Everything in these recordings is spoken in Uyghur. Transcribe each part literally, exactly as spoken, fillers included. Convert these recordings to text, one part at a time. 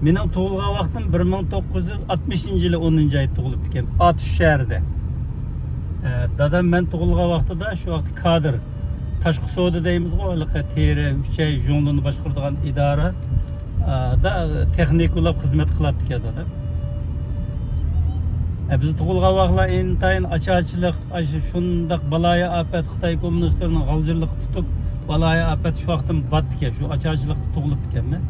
مېنىڭ تۇغۇلغان ۋاقتىم بىر مىڭ توققۇز يۈز ئاتمىشىنچى يىلى ئونىنچى ئايدا تۇغۇلۇپتىكەن، ئاتۇش شەھىرىدە. ئە، دادام مەن تۇغۇلغان ۋاقتىدا شۇ ۋاقىت كادىر، تاشقى سودا دەيمىزغۇ، ھېلىقى تېرە، ئۈچەي، ژۇڭلىنى باشقۇرىدىغان ئىدارە، ئە، دا تېخنىك بولۇپ خىزمەت قىلاتتىكەن دادام. ئە، بىز تۇغۇلغان ۋاقىتلار ئىنتايىن ئاچارچىلىق، ئاشۇ شۇنداق بالايىئاپەت، خىتاي كوممۇنىستلىرىنىڭ غالجىرلىقى تۇتۇپ، بالايىئاپەت شۇ ۋاقىتتىن باتتىكەن، شۇ ئاچارچىلىقتا تۇغۇلۇپتىكەنمەن.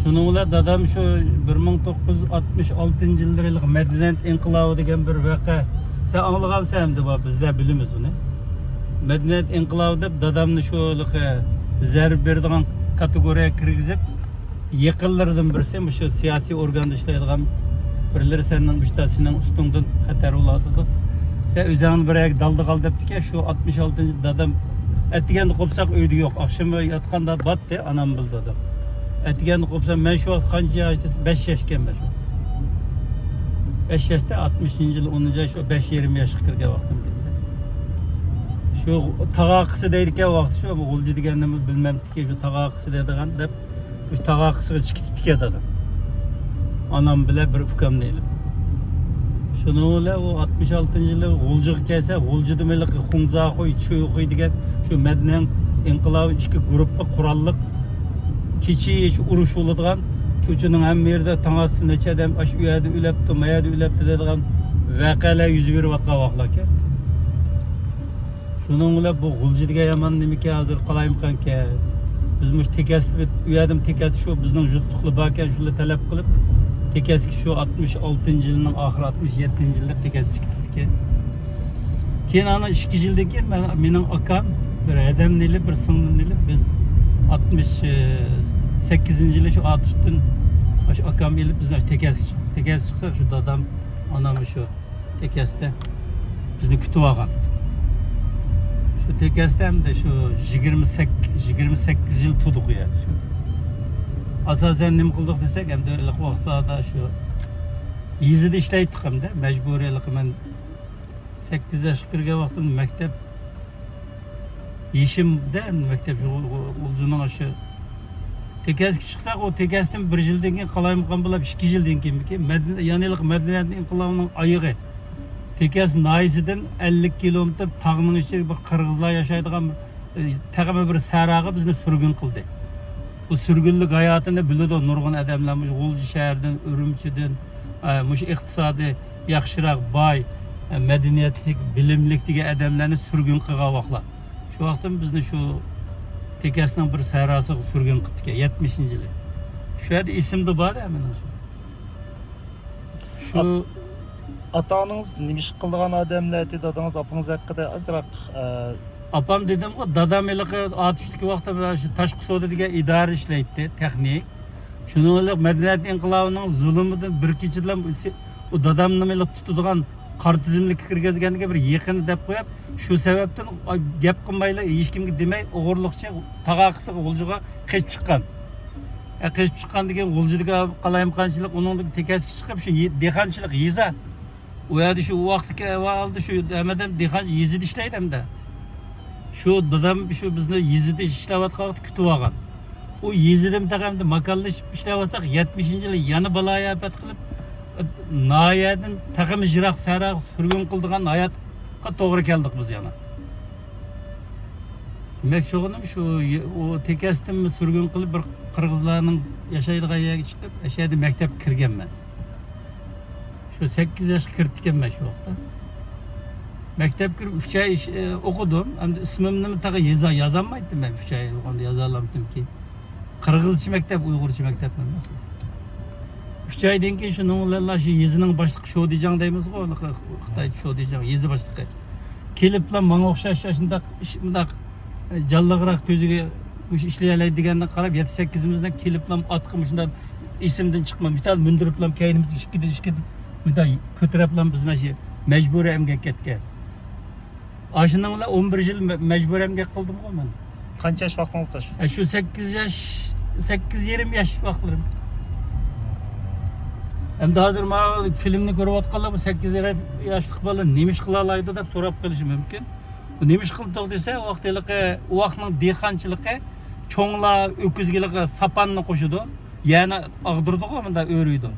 شۇنىڭ بىلەن دادام شۇ بىر مىڭ توققۇز يۈز ئاتمىش ئالتىنچى يىللىرى مەدەنىيەت ئىنقىلابى دېگەن بىر ۋەقە، سەن ئاڭلىغانسەن ئەمدى، بار، بىزلەر بىلىمىز ئۇنى. مەدەنىيەت ئىنقىلابى دەپ دادامنى شۇ ھېلىقى زەربە بېرىدىغان كاتېگورىيەگە كىرگۈزۈپ، يېقىنلىرىدىن بىرسى مۇشۇ سىياسىي ئورگاندا ئىشلەيدىغان بىرلىرى سەننىڭ ئۈستادىڭنىڭ ئۈستۈڭدىن خەتەر بولىدۇ. سەن ئۆزۈڭنى بىر يەرگە دالدىغا ئال دەپتىكەن، شۇ ئاتمىش ئالتىنچى دادام ئەتىگەندە قوپساق ئۆيدە يوق، ئاخشىمى ياتقاندا باتتى ئانام بىلەن دادام. ئەتىگەندە قوپسام مەن شۇ ۋاقىت قانچە ياش دېسە، بەش ياش ئىكەنمەن شۇ. بەش ياشتا، ئاتمىشىنچى يىلى ئونىنچى ئاي، شۇ بەش يېرىم ياشقا كىرگەن ۋاقتىم. شۇ تاغاقىسى دەيدىكەن ۋاقتى شۇ، غۇلجا دېگەننىمۇ بىلمەمتىكەن، شۇ تاغاقىسى دەيدىغان دەپ، شۇ تاغاقىسىغا چىقىپ كەتتىكەن دادام. ئانام بىلەن بىر ئۇكامنى ئېلىپ. شۇنىڭ بىلەن ئۇ ئاتمىش ئالتىنچى يىلى غۇلجىغا كەلسە، غۇلجىدا ھېلىقى خۇڭزاخۇي، چۆخۇي دېگەن شۇ مەدەنىيەت ئىنقىلابى ئىككى گۇرۇپپا قوراللىق كېچىچە ئۇرۇش بولىدىغان، كوچىنىڭ ھەممە يېرىدە تاڭ ئاتسا نەچچە ئادەم ئاشۇ ئۇ يەردە ئۆلەپتۇ، ما يەردە ئۆلەپتۇ دەيدىغان ۋەقەلەر يۈز بېرىۋاتقان ۋاقىتلاركەن. شۇنىڭ بىلەن بۇ غۇلجا دېگەن يامان نېمىكەن، ھازىر قالايمىقانكەن. بىز مۇشۇ تېكەستە، ئۇ يەردىمۇ تېكەستە شۇ بىزنىڭ يۇرتلۇقلار باركەن، شۇلار تەلەپ قىلىپ، تېكەستكە شۇ ئاتمىش ئالتىنچى يىلنىڭ ئاخىرى، ئاتمىش يەتتىنچى يىللىق تېكەستكە كېتىپتىكەن. كېيىن ئاندىن ئىككى يىلدىن كېيىن مەن، مېنىڭ ئاكام بىر ھەدەمنى ئېلىپ، بىر سىڭلىمنى ئېلىپ، بىز ئاتمىش سەككىزىنچى يىلى شۇ ئاتۇشتىن، شۇ ئاكام ئېلىپ بىزنى تېكەستكە چىقتى. تېكەستكە چىقساق، شۇ دادام، ئانام شۇ تېكەستە بىزنى كۈتۈۋالغان. شۇ تېكەستە ئەمدى شۇ يىگىرمە سەككىز، يىگىرمە سەككىز يىل تۇردۇق يا. شۇ ئاساسەن نېمە قىلدۇق دېسەك، ئەمدى ھېلىقى ۋاقىتلاردا شۇ يېزىدا ئىشلەيتتۇق ئەمدى، مەجبۇرىي ھېلىقى مەن سەككىز ياشقا كىرگەن ۋاقتىم مەكتەپ يېشىمدە مەكتەپ شۇ غۇلجىنىڭ ئاشۇ تېكەسكە چىقساق، ئۇ تېكەستىن بىر يىلدىن كېيىن قالايمىقان بولاپ، ئىككى يىلدىن كېيىنمىكى مەدەن-، يەنى مەدەنىيەت ئىنقىلابىنىڭ ئايىغى. تېكەس ناھىيەسىدىن ئەللىك كىلومېتىر تاغنىڭ ئىچىدە بىر قىرغىزلار ياشايدىغان، ئى، تېخىمۇ بىر سەھراغا بىزنى سۈرگۈن قىلدى. بۇ سۈرگۈنلۈك ھاياتىنى بىلىدۇ نۇرغۇن ئادەملەر، مۇشۇ غۇلجا شەھىرىدىن، ئۈرۈمچىدىن، ئە، مۇشۇ ئىقتىسادى ياخشىراق، باي، ئە، مەدەنىيەتلىك، بىلىملىك دېگەن ئادەملەرنى سۈرگۈن قىلغان ۋاقىتلار. شۇ ۋاقىتتىمۇ بىزنى شۇ تېكەسنىڭ بىر سەھراسىغا سۈرگۈن قىپتىكەن، يەتمىشىنچى يىلى. شۇ يەردە ئېسىمدە بار-دە مېنىڭ شۇ. شۇ ئات-، ئاتا-ئانىڭىز نېمە ئىش قىلىدىغان ئادەملەر ئىدى؟ دادىڭىز، ئاپىڭىز ھەققىدە ئازراق، ئە، ئاپام دېدىمغۇ، دادام ھېلىقى ئاتۇشتىكى ۋاقتىدا شۇ تاشقى سودا دېگەن ئىدارە ئىشلەيتتى، تېخنىك. شۇنىڭ بىلەن مەدەنىيەت ئىنقىلابىنىڭ زۇلۇمىدىن بىر كېچىدىلا بۇ دادامنى ھېلىقى تۇتىدىغان قارا تىزىملىككە كىرگۈزگەندىكىن بىر يېقىنى دەپ قويۇپ، شۇ سەۋەبتىن گەپ قىلمايلا، ھېچكىمگە دېمەي، ئوغرىلىقچە تاغاقىسىغا غۇلجىغا قېچىپ چىققان. ئە، قېچىپ چىققاندىن كېيىن غۇلجىدىكى قالايمىقانچىلىق ئۇنىڭدىن تېكەسكە چىقىپ، شۇ يې-، دېھقانچىلىق يېزا. ئۇ يەردە شۇ ۋاقىتتىكى ئەھۋالدا شۇ ھەممە ئادەم دېھقان يېزىدا ئىشلەيدۇ ئەمدى. شۇ دادام شۇ بىزنى يېزىدا ئىشلەۋاتقان ۋاقىتتا كۈتۈۋالغان. ئۇ يېزىدىن تېخى ئەمدى ماكانلىشىپ ئىشلەۋاتساق، يەتمىشىنچى يىلى يەنە بالايىئاپەت قىلىپ، ناھىيەدىن تېخىمۇ يىراق سەھراغا سۈرگۈن قىلىدىغان ھاياتقا توغرا كەلدۇق بىز يەنە. دېمەك، شۇغىنىم شۇ يە-، ئۇ تېكەستىن سۈرگۈن قىلىپ، بىر قىرغىزلارنىڭ ياشايدىغان يەرگە چىقىپ، ئەشەدە مەكتەپكە كىرگەنمەن. شۇ سەككىز ياشقا كىرىپتىكەنمەن شۇ ۋاقىتتا. مەكتەپكە كىرىپ ئۈچ ئاي ئىش-، ئە، ئوقۇدۇم. ئەمدى ئىسمىمنىمۇ تېخى يېزا-، يازالمايتتىم مەن. ئۈچ ئاي ئوقۇغاندا يازالامتىمكى. قىرغىزچە مەكتەپ، ئۇيغۇرچە مەكتەپ ئەمەس. ئۈچ ئايدىن كېيىن شۇنىڭ بىلەنلا شۇ يېزىنىڭ باشلىقى شودىجاڭ دەيمىزغۇ، خىتايچە شودىجاڭ، يېزا باشلىقى. كېلىپلا ماڭا ئوخشاش شۇنداق ئىش، مۇنداق جانلىقراق، كۆزىگە مۇشۇ ئىشلىيەلەيدىگەننى قاراپ، يەتتە سەككىزىمىزدىن كېلىپلا ئاتقا مۇشۇنداق ئېسىمدىن چىقماي، مۇشۇنداق مىندۈرۈپلا كەينىمىزگە ئىككىدىن ئىككىدىن مۇنداق كۆتۈرۈپلا بىزنى شۇ مەجبۇرىي ئەمگەككە كەتكەن. ئاشۇنىڭ بىلەن ئون بىر يىل مە-، مەجبۇرىي ئەمگەك قىلدىمغۇ مەن. قانچە ياش ۋاقتىڭىزدا شۇ؟ ئە، شۇ سەككىز ياش، سەككىز يېرىم ياش ۋاقىتلىرىم. ئەمدى ھازىر ماۋۇ فىلىمنى كۆرۈۋاتقانلار بۇ سەككىز يېرىم ياشلىق بالا نېمە ئىش قىلالايدۇ دەپ سوراپ قېلىشى مۇمكىن. بۇ نېمە ئىش قىلدۇق دېسە، ئۇ ۋاقىت ھېلىقى، ئۇ ۋاقىتنىڭ دېھقانچىلىقى، چوڭلار ئۆكۈزگە ھېلىقى ساپاننى قوشىدۇ. يەنى ئاغدۇرىدىغۇ، مۇنداق ئۆرۈيدۇ.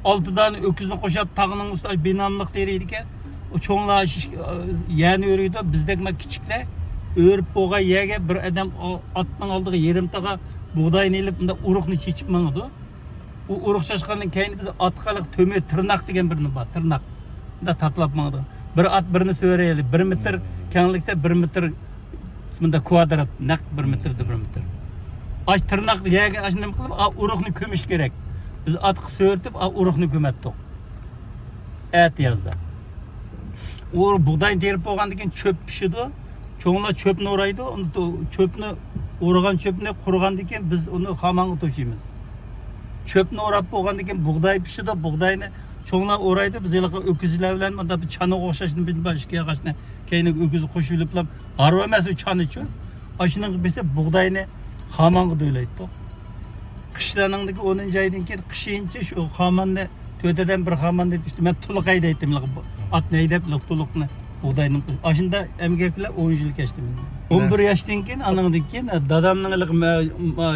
ئالتە دانە ئۆكۈزنى قوشۇپ، تاغنىڭ ئۈستىدە بىناملىق تېرىيدىكەن. ئۇ چوڭلار شىش-، يەنى ئۆرۈيدۇ. بىزدەك ما كىچىكلەر ئۆرۈپ بولغان يەرگە بىر ئادەم ئاتنىڭ ئالدىغا يېرىم تاغا بۇغداينى ئېلىپ، مۇنداق ئۇرۇقنى چېچىپ ماڭىدۇ. ئۇ ئۇرۇق چاچقاندىن كېيىن بىز ئاتقا تۆمۈر تىرناق دېگەن بىرنى بار، تىرناق. مۇنداق تاتىلاپ ماڭىدۇ. بىر ئات بىرنى سۆرەيلى، بىر مېتىر كەڭلىكتە، بىر مېتىر مۇنداق كۋادرات، نەق بىر مېتىردا بىر مېتىر. ئاش تىرناق يەرگە ئاش نېمە قىلىپ، ئا، ئۇرۇقنى كۆمۈش كېرەك. بىز ئاتقا سۆرىتىپ، ئا، ئۇرۇقنى كۆمەتتۇق. ئەتىيازدا. ئۇ بۇغداينى تېرىپ بولغاندىن كېيىن چۆپ پىشىدۇ. چوڭلار چۆپنى ئورايدۇ. ئۇنى تو-، چۆپنى، ئورىغان چۆپنى قۇرۇغاندىن كېيىن بىز ئۇنى خامانغا توشۇيمىز. چۆپنى ئوراپ بولغاندىن كېيىن بۇغداي پىشىدۇ. بۇغداينى چوڭلار ئورايدۇ. بىز ھېلىقى ئۆكۈزلەر بىلەن مۇنداق بىر چانىغا ئوخشاشنى بىر ئىككى ياغاچنى كەينىگە ئۆكۈزگە قوشۇۋېلىپلا، ھارۋا ئەمەس ئۇ چانىچۇ. ئاشۇنىڭغا بېسىپ بۇغداينى خامانغا دۆۋىلەيتتۇق. قىشلارنىڭدىكى ئونىنچى ئايدىن كېيىن قىشىنچە شۇ خاماننى، تۆتىدىن بىر خامان دەپ ئىشتە مەن تۇلۇق ھەيدەيتتىم، ئاتنى ھەيدەپ، تۇلۇقنى بۇغداينىڭ. ئاشۇنداق ئەمگەك بىلەن ئون يىل كەچتى مېنىڭ. ئون بىر ياشتىن كېيىن، ئانىڭدىن كېيىن دادامنىڭ ھېلىقى مە-، مە-،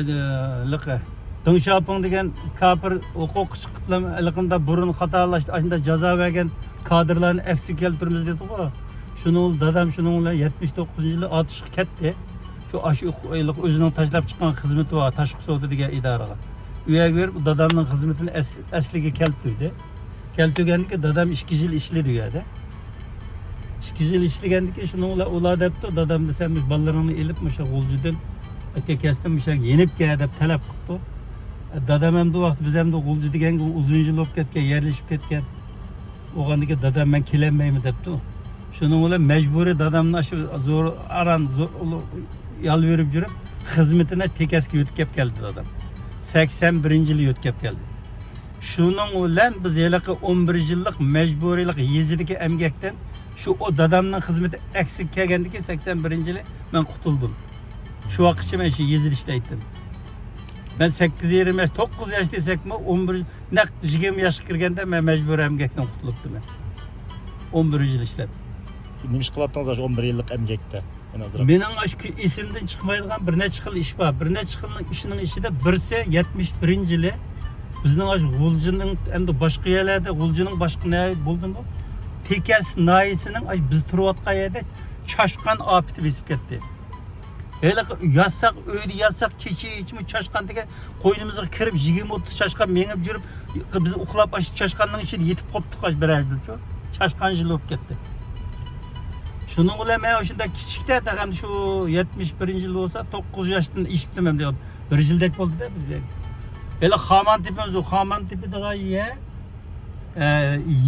ھېلىقى دېڭ شياپىڭ دېگەن كاپىر ھوقۇققا چىقىپ، ھېلىقىندا بۇرۇن خاتالاشتا، ئاشۇنداق جازا بەرگەن كادىرلارنى ئەسلىگە كەلتۈرىمىز دېدىغۇ. شۇنىڭ بىلەن دادام شۇنىڭ بىلەن يەتمىش توققۇزىنچى يىلى ئاتۇشقا كەتتى. شۇ ئاشۇ ئۇ-، ئۇ-، ئۆزىنىڭ تاشلاپ چىققان خىزمىتى بار، تاشقى سودا دېگەن ئىدارىغا. ئۇ يەرگە بېرىپ، دادامنىڭ خىزمىتىنى ئەس-، ئەسلىگە كەلتۈردى. كەلتۈرگەندىن كېيىن دادام ئىككى يىل ئىشلىدى ئۇ يەردە. ئىككى يىل ئىشلىگەندىن كېيىن شۇنىڭ بىلەن ئۇلار دەپتۇ، دادام دېسە، مۇشۇ بالىلىرىڭنى ئېلىپ، مۇشۇ غۇلجىدىن، ئەكە كەستىن مۇشۇ يېنىپ كەل دەپ تەلەپ قىپتۇ. دادام ئەمدى ۋاقتى، بىز ئەمدى غۇلجا دېگەنگە ئۇزۇن يىل بولۇپ كەتكەن، يەرلىشىپ كەتكەن. بولغاندىكىن دادام مەن كېلەلمەيمەن دەپتۇ. شۇنىڭ بىلەن مەجبۇرىي دادامنى ئاشۇ زور، ئاران، زور، يالۋۇرۇپ يۈرۈپ خىزمىتىنى تېكەسكە يۆتكەپ كەلدى دادام. سەكسەن بىرىنچى يىلى يۆتكەپ كەلدى. شۇنىڭ بىلەن بىز ھېلىقى ئون بىر يىللىق مەجبۇرىيلىق يېزىدىكى ئەمگەكتىن شۇ ئۇ دادامنىڭ خىزمىتى ئەسلىگە كەلگەندىكىن سەكسەن بىرىنچى يىلى مەن قۇتۇلدۇم. شۇ ۋاقىتقىچە مەن شۇ يېزىدا ئىشلەيتتىم. مەن سەككىز يېرىم ياش، توققۇز ياش دېسەكمۇ، ئون بىر، نەق يىگىرمە ياشقا كىرگەندە مەن مەجبۇرىي ئەمگەكتىن قۇتۇلۇپتىمەن. ئون بىر يىل ئىشلەپ. نېمە ئىش قىلاتتىڭىز ئاشۇ ئون بىر يىللىق ئەمگەكتە؟ مېنىڭ ئاشۇ كۈ-، ئېسىمدىن چىقمايدىغان بىر نەچچە خىل ئىش بار. بىر نەچچە خىل ئىشنىڭ ئىچىدە بىرسى يەتمىش بىرىنچى يىلى بىزنىڭ ئاشۇ غۇلجىنىڭ، ئەمدى باشقا يەرلەردە، غۇلجىنىڭ باشقا ناھىيە بولدىمۇ؟ تېكەس ناھىيەسىنىڭ ئاشۇ بىز تۇرۇۋاتقان يەردە چاشقان ئاپىتى بېسىپ كەتتى. ھېلىقى ياتساق، ئۆيدە ياتساق، كېچىچىمۇ چاشقان دېگەن قوينىمىزغا كىرىپ، يىگىرمە ئوتتۇز چاشقان مېڭىپ يۈرۈپ، بىز ئۇخلاپ، ئاشۇ چاشقاننىڭ ئىچىدە يېتىپ قوپتۇق، ئاشۇ بىرەر يىلچۇ. چاشقان يىل بولۇپ كەتتى. شۇنىڭ بىلەن مەن شۇنداق كىچىكتە، تېخى شۇ يەتمىش بىرىنچى يىل بولسا، توققۇز ياشتىن ئېشىپتىمەن، بىر يىلدەك بولدى-دە بىزگە. ھېلى خامان تېپىمىز، ئۇ خامان تېپىدىغان يەر، ئە،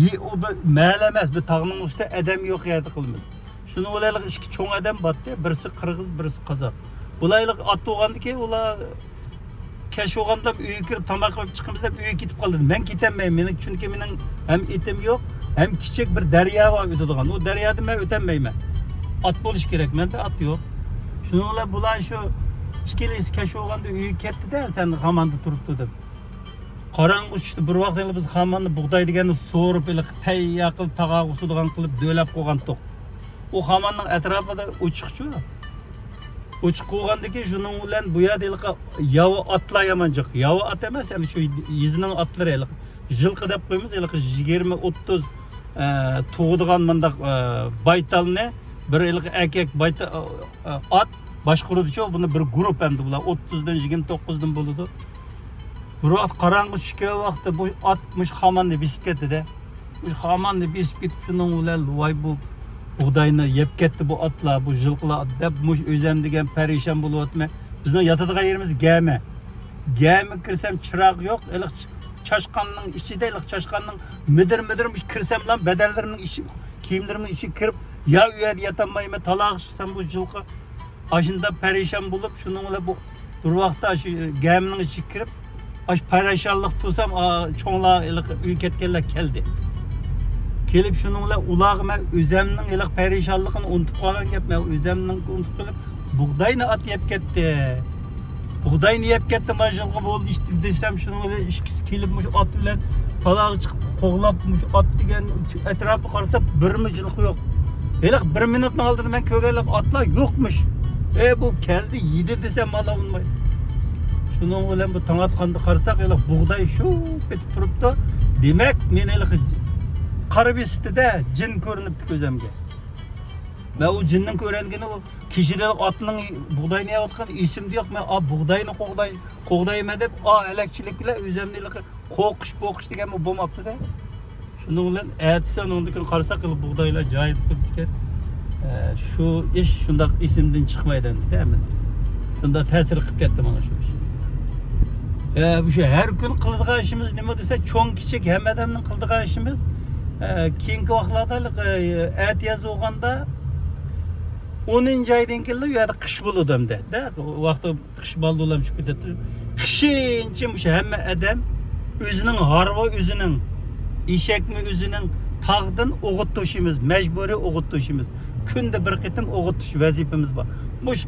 يې-، ئۇ بىر مەھەللە ئەمەس، بىر تاغنىڭ ئۈستى، ئادەم يوق يەردە قىلىمىز. شۇنىڭ بىلەن ئىككى چوڭ ئادەم بارتتى، بىرسى قىرغىز، بىرسى قازاق. بۇلار ئات بولغاندىكىن، ئۇلار كەچ بولغاندا ئۆيگە كىرىپ تاماق يەپ چىقىمىز دەپ ئۆيگە كېتىپ قالدى. مەن كېتەلمەيمەن، مېنىڭ، چۈنكى مېنىڭ ھەم ئېتىم يوق، ھەم كىچىك بىر دەريا بار ئۆتىدىغان. ئۇ دەريادىن مەن ئۆتەلمەيمەن. ئات بولۇشى كېرەك، مەندە ئات يوق. شۇنىڭ بىلەن بۇلار شۇ ئىككىلىسى كەچ بولغاندا ئۆيگە كەتتى-دە، سەن خاماندا تۇرۇپتۇ دەپ. قاراڭغۇ چۈشتى. بىر ۋاقىت ھېلى بىز خاماننى، بۇغداي دېگەننى سورۇپ، ھېلىقى تەييار قىلىپ، تاغاغا ئۇسۇدىغان قىلىپ دۆۋىلەپ قويغانتۇق. ئۇ خاماننىڭ ئەتراپىدا ئوچۇقچۇ. ئوچۇق بولغاندىكىن شۇنىڭ بىلەن بۇ يەردە ھېلىقى ياۋا ئاتلار يامان جىق. ياۋا ئات ئەمەس، ئەمدى شۇ يېزىنىڭ ئاتلىرى ھېلىقى. ژىلقا دەپ قويىمىز، ھېلىقى يىگىرمە، ئوتتۇز، ئە، تۇغىدىغان مۇنداق، ئە، بايتالنى بىر ھېلىقى ئەركەك بايتا-، ئە، ئە، ئات باشقۇرىدۇچۇ. بۇنى بىر گۇرۇپ ئەمدى بۇلار. ئوتتۇزدىن، يىگىرمە توققۇزدىن بولىدۇ. بىر ۋاقىت قاراڭغۇ چۈشكەن ۋاقىتتا بۇ ئات مۇشۇ خاماننى بېسىپ كەتتى-دە. مۇشۇ خاماننى بېسىپ كېتىپ، شۇنىڭ بىلەن ۋاي بۇ بۇغداينى يەپ كەتتى بۇ ئاتلار، بۇ ژىلقىلار دەپ، مۇشۇ ئۆزەم دېگەن پەرىشان بولۇۋاتىمەن. بىزنىڭ ياتىدىغان يېرىمىز گەمە. گەمە كىرسەم چىراغ يوق، ھېلىقى چاشقاننىڭ ئىچىدە، ھېلىقى چاشقاننىڭ مىدىر-مىدىر كىرسەملا بەدەنلىرىمنىڭ ئىچى، كىيىملىرىمنىڭ ئىچىگە كىرىپ، يا ئۇ يەردە ياتالمايمەن، تالاغا چىقسام بۇ ژىلقا ئاشۇنداق پەرىشان بولۇپ، شۇنىڭ بىلەن بۇ بىر ۋاقىتتا شۇ گەمىنىڭ ئىچىگە كىرىپ، ئاشۇ پەرىشانلىق تۇرسام، ئا، چوڭلار ھېلىقى ئۆيگە كەتكەنلەر كەلدى. كېلىپ شۇنىڭ بىلەن ئۇلارغا مەن ئۆزەمنىڭ ھېلىقى پەرىشانلىقىنى ئۇنتۇپ قالغان گەپ، مەن ئۆزەمنىڭ ئۇنتۇپ قېلىپ، بۇغداينى ئات يەپ كەتتى. بۇغداينى يەپ كەتتى، مانا شۇنىڭغا بولدى ئىشتە دېسەم، شۇنىڭ بىلەن ئىككىسى كېلىپ مۇشۇ ئات بىلەن تالاغا چىقىپ قوغلاپ، مۇشۇ ئات دېگەن ئەتراپقا قارىسا، بىرمۇ جىلقا يوق. ھېلىقى بىر مىنۇتنىڭ ئالدىدا مەن كۆرگەنلەپ ئاتلار يوقمۇش. ئە، بۇ كەلدى، يېدى دېسەم مانا ئۇنىماي. شۇنىڭ بىلەن بۇ تاڭ ئاتقاندا قارىساق، ھېلىقى بۇغداي شۇ پېتى تۇرۇپتۇ. دېمەك، مېنى ھېلىقى قارا بېسىپتۇ-دە، جىن كۆرۈنۈپتۇ كۆزۈمگە. مەن ئۇ جىننىڭ كۆرەنگىنى، ئۇ كېچىدە ئاتنىڭ بۇغداينى يەۋاتقىنى ئېسىمدە يوق. مەن، ئا، بۇغداينى قوغداي-، قوغدايمەن دەپ، ئا، ھەلەكچىلىك بىلەن ئۆزۈمنى ھېلىقى قورقۇش-پورقۇش دېگەنمۇ بولماپتۇ-دە. شۇنىڭ بىلەن ئەتىسى ئۇنىڭدىن كېيىن قارىساق، بۇغدايلار جايىدا تۇرۇپتىكەن. ئە، شۇ ئىش شۇنداق ئېسىمدىن چىقمايدۇ ئەمدى. شۇنداق تەسىر قىلىپ كەتتى ماڭا شۇ ئىش. ئە، مۇشۇ ھەر كۈن قىلىدىغان ئىشىمىز نېمە دېسە، چوڭ-كىچىك ھەممە ئادەمنىڭ قىلىدىغان ئىشىمىز، ئە، كېيىنكى ۋاقىتلاردا، ئە، ئەتىياز بولغاندا ئونىنچى ئايدىن كېيىنلا ئۇ يەردە قىش بولىدۇ ئەمدى. دە، ۋاقتى قىش بالدۇرلام چۈشۈپ كېتەتتى. قىشىنچە مۇشۇ ھەممە ئادەم ئۆزىنىڭ ھارۋا ئۆزىنىڭ، ئېشەكمۇ ئۆزىنىڭ، تاغدىن ئوغۇت توشۇيمىز، مەجبۇرىي ئوغۇت توشۇيمىز. كۈندە بىر قېتىم ئوغۇت توشۇش ۋەزىپىمىز بار. مۇشۇ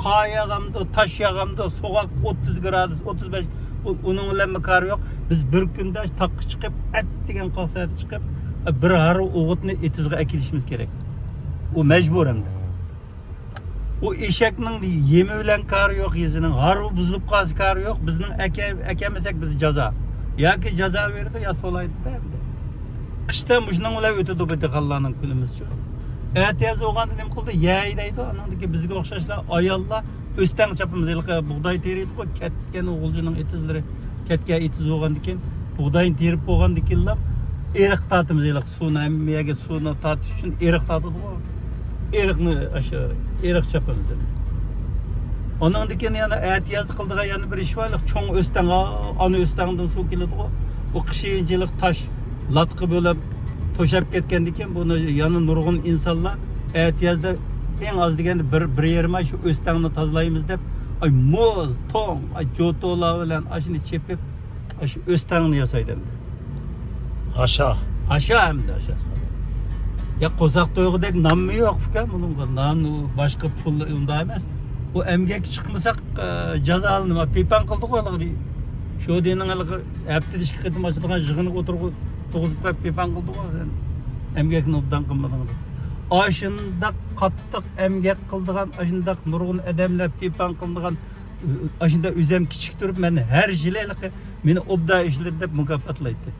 قار ياغامدۇ، تاش ياغامدۇ، سوغۇق ئوتتۇز گرادۇس، ئوتتۇز بەش، بۇ، ئۇنىڭ بىلەنمۇ كارى يوق. بىز بىر كۈندە تاغقا چىقىپ، ئەتىگەن قالسا ئەتە چىقىپ، بىر ھارۋا ئوغۇتنى ئېتىزغا ئەكېلىشىمىز كېرەك. ئۇ مەجبۇر ئەمدى. ئۇ ئېشەكنىڭ يېمى بىلەن كارى يوق، يېزىنىڭ ھارۋا بۇزۇلۇپ قالسا كارى يوق، بىزنىڭ ئەكە-، ئەكەلمىسەك بىز جازا. ياكى جازا بېرىدۇ، يا سولايدۇ-دە ئەمدى. قىشتا مۇشۇنىڭ بىلەن ئۆتىدۇ بۇ دېھقانلارنىڭ كۈنىمىزچۇ. ئەتىياز بولغاندا نېمە قىلدى؟ يەي دەيدۇ، ئانىڭدىن كېيىن بىزگە ئوخشاشلا ئاياللار ئۆستەڭ چاپىمىز. ھېلىقى بۇغداي تېرىيدىغۇ، كەتكەن ئوغۇلجىنىڭ ئېتىزلىرى، كەتكەن ئېتىز بولغاندىن كېيىن، بۇغداينى تېرىپ بولغاندىن كېيىنلا ئېرىق تارتىمىز. ھېلىقى سۇنى ھەممە يەرگە سۇنى تارتىش ئۈچۈن ئېرىق تارتىدىغۇ. ئېرىقنى، ئاشۇ ئېرىق چاپىمىز ئەمدى. ئانىڭدىن كېيىن يەنە ئەتىيازدا قىلىدىغان يەنە بىر ئىش بار. چوڭ ئۆستەڭ، ئا، ئانا ئۆستەڭدىن سۇ كېلىدىغۇ. ئۇ قىشىنچىلىق تاش لاتقا بۆلۈپ توشاپ كەتكەندىن كېيىن، بۇنى يەنە نۇرغۇن ئىنسانلار ئەتىيازدا ئەڭ ئاز دېگەندە بىر، بىر يېرىم ئاي شۇ ئۆستەڭنى تازىلايمىز دەپ، ئاي، مۇز، تۇڭ، ئاي، جوتۇلار بىلەن ئاشۇنى چېپىپ، ئاشۇ ئۆستەڭنى ياسايدۇ ئەمدى. ئاشا. ئاشا ئەمدى، ئاشا. يا، قورساق تويغۇدەك نانمۇ يوق ئۇكام بۇنىڭغا. نان، ئۇ باشقا پۇل ئۇنداق ئەمەس. ئۇ ئەمگەككە چىقمىساق، ئە، جازالىنىمىز. پىپان قىلدۇق ھېلىقى. شودىنىڭ ھېلىقى ھەپتىدە ئىككى قېتىم ئاچىدىغان يىغىنىغا ئولتۇرغۇ-، تۇرغۇزۇپ قويۇپ پىپان قىلدىغۇ. ئەمگەكنى ئوبدان قىلمىدىڭ دەپ. ئاشۇنداق قاتتىق ئەمگەك قىلىدىغان، ئاشۇنداق نۇرغۇن ئادەملەر پىپان قىلىدىغان، ئاشۇنداق ئۆزۈم كىچىك تۇرۇپ، مەن ھەر يىلى ھېلىقى مېنى ئوبدان ئىشلىدى دەپ مۇكاپاتلايتتى.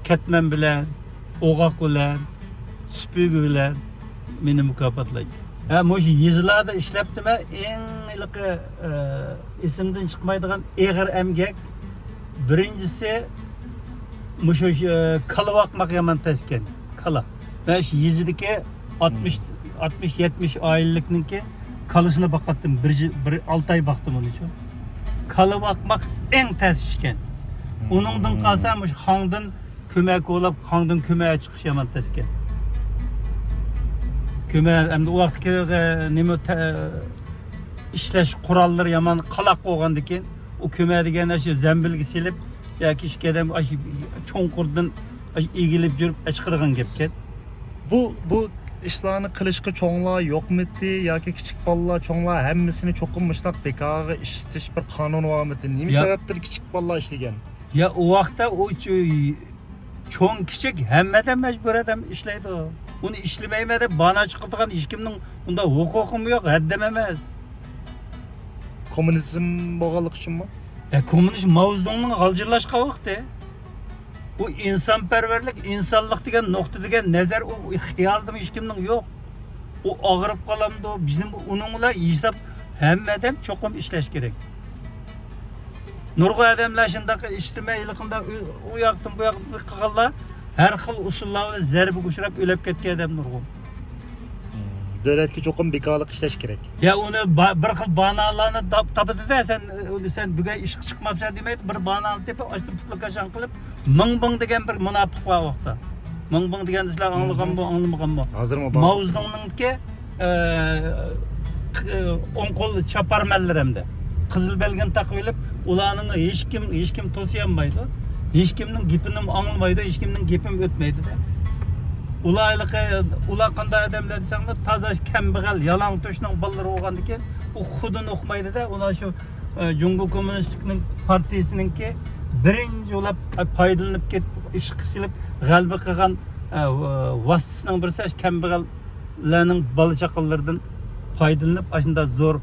كەتمەن بىلەن، ئوغاق بىلەن، سۈپۈرگە بىلەن مېنى مۇكاپاتلايتتى. ھە، مۇشۇ يېزىلاردا ئىشلەپتىمەن، ئەڭ ھېلىقى، ئە، ئېسىمدىن چىقمايدىغان ئېغىر ئەمگەك. بىرىنچىسى، مۇشۇ، ئە، كالا باقماق يامان تەسكەن. كالا. مەن شۇ يېزىدىكى ئاتمىش، ئاتمىش، يەتمىش ئائىلىلىكنىڭكى كالىسىنى باقاتتىم. بىر يىل، بىر ئالتە ئاي باقتىم ئۇنى شۇ. كالا باقماق ئەڭ تەس ئىشكەن. ئۇنىڭدىن قالسا مۇشۇ خاڭدىن كۆمەك كولاپ، خاڭدىن كۆمەك چىقىش يامان تەسكەن. كۆمەك، ئەمدى ئۇ ۋاقىتتىكى، ئە، نېمە تە-، ئىشلەش قوراللىرى يامان قالاق بولغاندىكىن، ئۇ كۆمەك دېگەن ئاشۇ زەمبىلگە سېلىپ ياكى ئىككى ئادەم ئاشۇ چوڭقۇردىن ئاشۇ ئېگىلىپ يۈرۈپ ئەچىقىدىغان گەپكەن. بۇ، بۇ ئىشلارنى قىلىشقا چوڭلار يوقمىتى ياكى كىچىك بالىلار، چوڭلار ھەممىسىنى چوقۇم مۇشۇنداق بىكارغا ئىشلىتىش بىر قانۇن بارمىتى؟ نېمە يا- سەۋەبتىن كىچىك بالىلار ئىشلىگەن؟ يا، ئۇ ۋاقىتتا ئۇ چو-، چوڭ كىچىك ھەممە ئادەم مەجبۇرىي ئادەم ئىشلەيدۇ. ئۇنى ئىشلىمەيمەن دەپ بانا چىقىرىدىغان ھېچكىمنىڭ ئۇنداق ھوقۇقىمۇ يوق، ھەددىم ئەمەس. كوممۇنىزم بولغانلىقى ئۈچۈنمۇ؟ ئە، كوممۇنىزم ماۋزېدۇڭنىڭ غالجىرلاشقان ۋاقتى. ئۇ ئىنسانپەرۋەرلىك، ئىنسانلىق دېگەن نۇقتا دېگەن نەزەر ئۇ خىيالىدىمۇ ھېچكىمنىڭ يوق. ئۇ ئاغرىپ قالامدۇ؟ بىزنىڭ ئۇنىڭ بىلەن ھېساب ھەممە ئادەم چوقۇم ئىشلەش كېرەك. نۇرغۇن ئادەملەر شۇنداق ئىشلىمەي، ھېلىقىنداق ئۇ، ئۇ ياقتىن بۇ ياققا قىلغانلار ھەر خىل ئۇسۇللار بىلەن زەربىگە ئۇچراپ ئۆلۈپ كەتكەن ئادەم نۇرغۇن. دۆلەتكە چوقۇم بىكارلىق ئىشلەش كېرەك. يا ئۇنى با-، بىر خىل بانالارنى تاپ-، تاپىدۇ-دە، سەن، ئۇنى سەن بۈگۈن ئىشقا چىقماپسەن دېمەيدۇ، بىر بانانى تېپىپ، ئاشتىن پۇتلۇق كاشاڭ قىلىپ، مىڭ بىڭ دېگەن بىر مۇناپىق بار ۋاقىتتا. مىڭ بىڭ دېگەننى سىلەر ئاڭلىغانمۇ، ئاڭلىمىغانمۇ؟ ھازىرمۇ بار. ماۋزېدۇڭنىڭكى، ئە، ق-، ئوڭ قول چاپارمەنلىرى ئەمدى. قىزىل بەلگىنى تاقىۋېلىپ، ئۇلارنىڭ ھېچكىم، ھېچكىم توسۇيالمايدۇ. ھېچكىمنىڭ گېپىنىمۇ ئاڭلىمايدۇ، ھېچكىمنىڭ گېپىمۇ ئۆتمەيدۇ-دە. ئۇلار ھېلىقى، ئۇلار قانداق ئادەملەر دېسەڭلار، تازا كەمبەغەل، يالاڭتۆشنىڭ بالىلىرى بولغاندىكىن، ئۇ خۇدىنى ئۇقمايدۇ-دە. ئۇلار شۇ ئە، جۇڭگو كوممۇنىستلىقىنىڭ پارتىيىسىنىڭكى بىرىنچى بولاپ، ئە، پايدىلىنىپ كېتىپ، ئىشقا سېلىپ، غەلىبە قىلغان، ئە، ۋاسىتىسىنىڭ بىرسى ئاشۇ كەمبەغەللەرنىڭ بالا-چاقىلىرىدىن پايدىلىنىپ، ئاشۇنداق زور،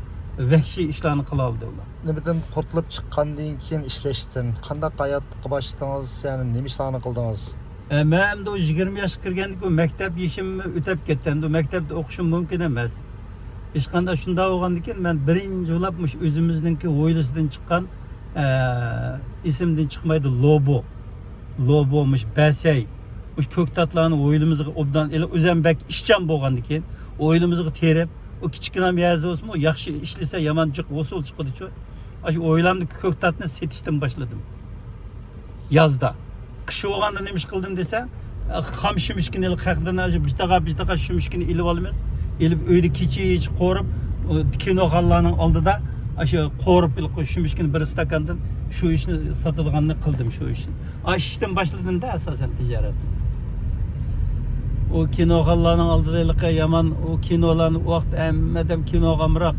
ۋەھشىي ئىشلارنى قىلالىدى ئۇلار. نېمىدىن قۇتۇلۇپ چىققاندىن كېيىن ئىشلەشتىن قانداق ھاياتقا باشلىدىڭىز؟ يەنى نېمە ئىشلارنى قىلدىڭىز؟ ئە، مەن ئەمدى ئۇ يىگىرمە ياشقا كىرگەندىكىن ئۇ مەكتەپ يېشىم ئۆتەپ كەتتى. ئەمدى ئۇ مەكتەپتە ئوقۇشۇم مۇمكىن ئەمەس. ھېچقانداق شۇنداق بولغاندىكىن مەن بىرىنچى بولۇپ مۇشۇ ئۆزىمىزنىڭكى ھويلىسىدىن چىققان، ئە، ئېسىمدىن چىقمايدۇ، لوبو. لوبو، مۇشۇ بەسەي، مۇشۇ كۆكتاتلارنى ھويلىمىزغا ئوبدان ئېلىپ، ئۆزۈم بەك ئىشچان بولغاندىكىن، ھويلىمىزغا تېرىپ، ئۇ كىچىككىنە يەردە بولسىمۇ، ياخشى ئىشلىسە يامان جىق ھوسۇل چىقىدۇچۇ. ئاشۇ ھويلامدىكى كۆكتاتنى سېتىشتىن باشلىدىم. يازدا. قىش بولغاندا نېمە ئىش قىلدىم دېسە، خام شۈمۈشكىنى ئېلىپ، خەقدىن بىر تاقا، بىر تاقا شۈمۈشكىنى ئېلىپ ئالىمىز. ئېلىپ ئۆيدە كېچىچە قورۇپ، ئۇ كىنوخانىلارنىڭ ئالدىدا ئاشۇ قورۇپ ھېلىقى شۈمۈشكىنى بىر ئىستاكاندىن شۇ ئىشنى ساتىدىغاننى قىلدىم، شۇ ئىشنى. ئاشۇ ئىشتىن باشلىدىم-دە ئاساسەن تىجارەتنى. ئۇ كىنوخانىلارنىڭ ئالدىدا ھېلىقى يامان، ئۇ كىنولارنى ئۇ ۋاقىت ھەممە ئادەم كىنوغا ئامراق.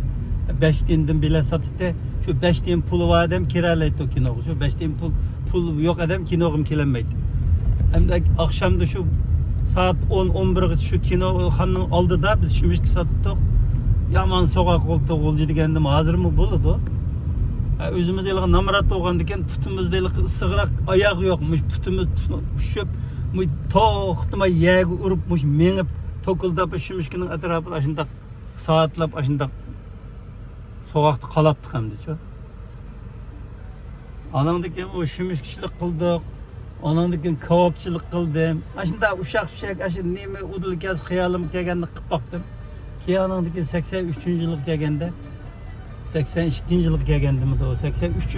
بەش تىيىندىن بېلەت ساتاتتى. شۇ بەش تىيىن پۇلى بار ئادەم كىرەلەيتتى ئۇ كىنوغا. شۇ بەش تىيىن پۇل، پۇل يوق ئادەم كىنوغىمۇ كېلەلمەيتتى. ئەمدى ئاخشامدا شۇ سائەت ئون، ئون بىرگىچە شۇ كىنوخانىنىڭ ئالدىدا بىز شۈمۈشكە ساتاتتۇق. يامان سوغۇق بولدى، غۇلجا دېگەندىمۇ ھازىرمۇ بولىدۇ. ھە، ئۆزىمىز ھېلىقى نامرات بولغاندىكىن پۇتىمىزدا ھېلىقى ئىسسىقراق ئاياغ يوق. مۇشۇ پۇتىمىز ئۇششۇپ، مۇشۇ توختىماي يەرگە ئۇرۇپ، مۇشۇ مېڭىپ، توكۇلداپ شۈمۈشكىنىڭ ئەتراپىدا ئاشۇنداق سائەتلەپ، ئاشۇنداق سوغۇقتا قالاتتۇق ئەمدىچۇ. ئانىڭدىن كېيىن ئۇ شۈمۈشكىچىلىك قىلدۇق. ئانىڭدىن كېيىن كاۋاپچىلىق قىلدىم. ئاشۇنداق ئۇششاق-چۈششەك، ئاشۇ نېمە ئۇدۇل كەلسە خىيالىمغا كەلگەننى قىلىپ باقتىم. كېيىن ئانىڭدىن كېيىن سەكسەن ئۈچىنچى يىلغا كەلگەندە، سەكسەن ئىككىنچى يىلغا كەلگەندىمىدۇ، سەكسەن ئۈچ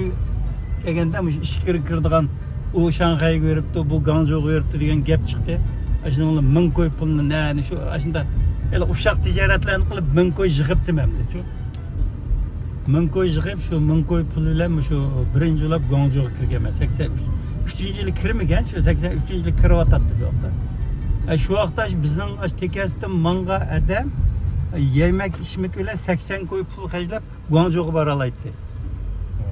كەلگەندە مۇشۇ ئىچكىرىگە كىرىدىغان، ئۇ شاڭخەيگە بېرىپتۇ، بۇ گاڭجۇغا بېرىپتۇ دېگەن گەپ چىقتى. ئاشۇنىڭ بىلەن مىڭ كوي پۇلنى نەنى شۇ، ئاشۇنداق ھېلى ئۇششاق تىجارەتلەرنى قىلىپ مىڭ كوي يىغىپتىم ئەمدىچۇ. مىڭ كوي يىغىپ، شۇ مىڭ كوي پۇل بىلەن شۇ بىرىنچى بولاپ گۇاڭجۇغا كىرگەنمەن. سەكسەن ئۈچ، ئۈچىنچى يىلى كىرمىگەن، شۇ سەكسەن ئۈچىنچى يىلى كىرىۋاتاتتى شۇ ۋاقىتتا. ئە، شۇ ۋاقىتتا بىزنىڭ ئاشۇ تېكەستىن ماڭغان ئادەم، ئە، يەيمەك ئىچمىكى بىلەن سەكسەن كوي پۇل خەجلەپ گۇاڭجۇغا بارالايتتى.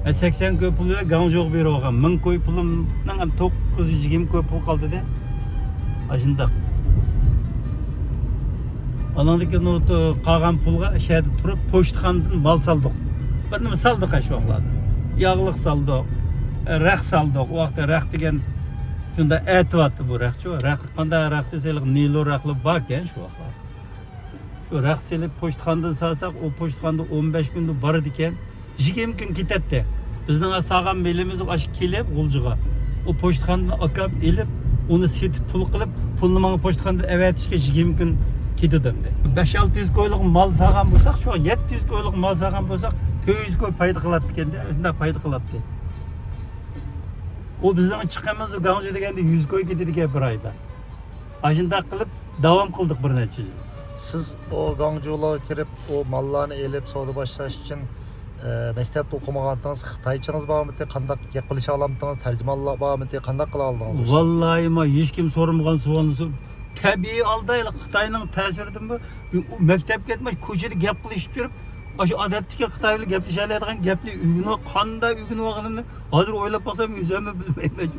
ئە، سەكسەن كوي پۇل بىلەن گۇاڭجۇغا بېرىۋالغان. مىڭ كوي پۇلۇمنىڭ ھەم توققۇز يۈز يىگىرمە كوي پۇل قالدى-دە. ئاشۇنداق. ئاناندىن كېيىن ئۇ تو-، قالغان پۇلغا شەھەردە تۇرۇپ، پوچتىخانىدىن مال سالدۇق. بىر نېمە سالدۇق ئاشۇ ۋاقىتلاردا. ياغلىق سالدۇق، رەخ سالدۇق. ئۇ ۋاقىتتا رەخ دېگەن شۇنداق ئەتىۋاتتى بۇ رەخچۇ. رەخ، قانداق رەخ دېسە، ھېلىقى نېلو رەخلىرى باركەن شۇ ۋاقىتلاردا. شۇ رەخ سېلىپ، پوچتىخانىدىن سالساق، ئۇ پوچتىخانىدا ئون بەش كۈندە بارىدىكەن. يىگىرمە كۈن كېتەتتى. بىزنىڭ سالغان مېلىمىز ئاشۇ كېلىپ غۇلجىغا. ئۇ پوچتىخانىدىن ئاكام ئېلىپ، ئۇنى سېتىپ پۇل قىلىپ، پۇلنى ماڭا پوچتىخانىدىن ئەۋەتىشكە يىگىرمە كۈن كېتىدۇ ئەمدى. بەش-ئالتە يۈز كويلۇق مال سالغان بولساق، شۇ يەتتە يۈز كويلۇق مال سالغان بولساق، تۆت يۈز كوي پايدا قىلاتتىكەن-دە، شۇنداق پايدا قىلاتتى. ئۇ بىزنىڭ چىقىمىز گاڭجۇ دېگەندە يۈز كوي كېتىدىكەن بىر ئايدا. ئاشۇنداق قىلىپ داۋام قىلدۇق بىر نەچچە يىل. سىز ئۇ گاڭجۇلارغا كىرىپ، ئۇ ماللارنى ئېلىپ، سودا باشلاش ئۈچۈن، ئە، مەكتەپتە ئوقۇمىغانتىڭىز، خىتايچىڭىز بارمىدى؟ قانداق گەپ قىلىشالامتىڭىز؟ تەرجىمانلار بارمىدى؟ قانداق قىلالدىڭىز ئۇ؟ ۋاللاھى، ما ھېچكىم سورىمىغان سوئالنى سور-، تەبىئىي ھالدا خىتاينىڭ تەسىرىدىنمۇ مەكتەپكە كەتمەي كوچىدا گەپ قىلىشىپ يۈرۈپ، ئاشۇ ئادەتتىكى خىتاي بىلەن گەپلىشەلەيدىغان گەپنى ئۆگىنىۋ-، قانداق ئۆگىنىۋالغىنىمنى ھازىر ئويلاپ باقسام ئۆزۈممۇ بىلمەيمەن.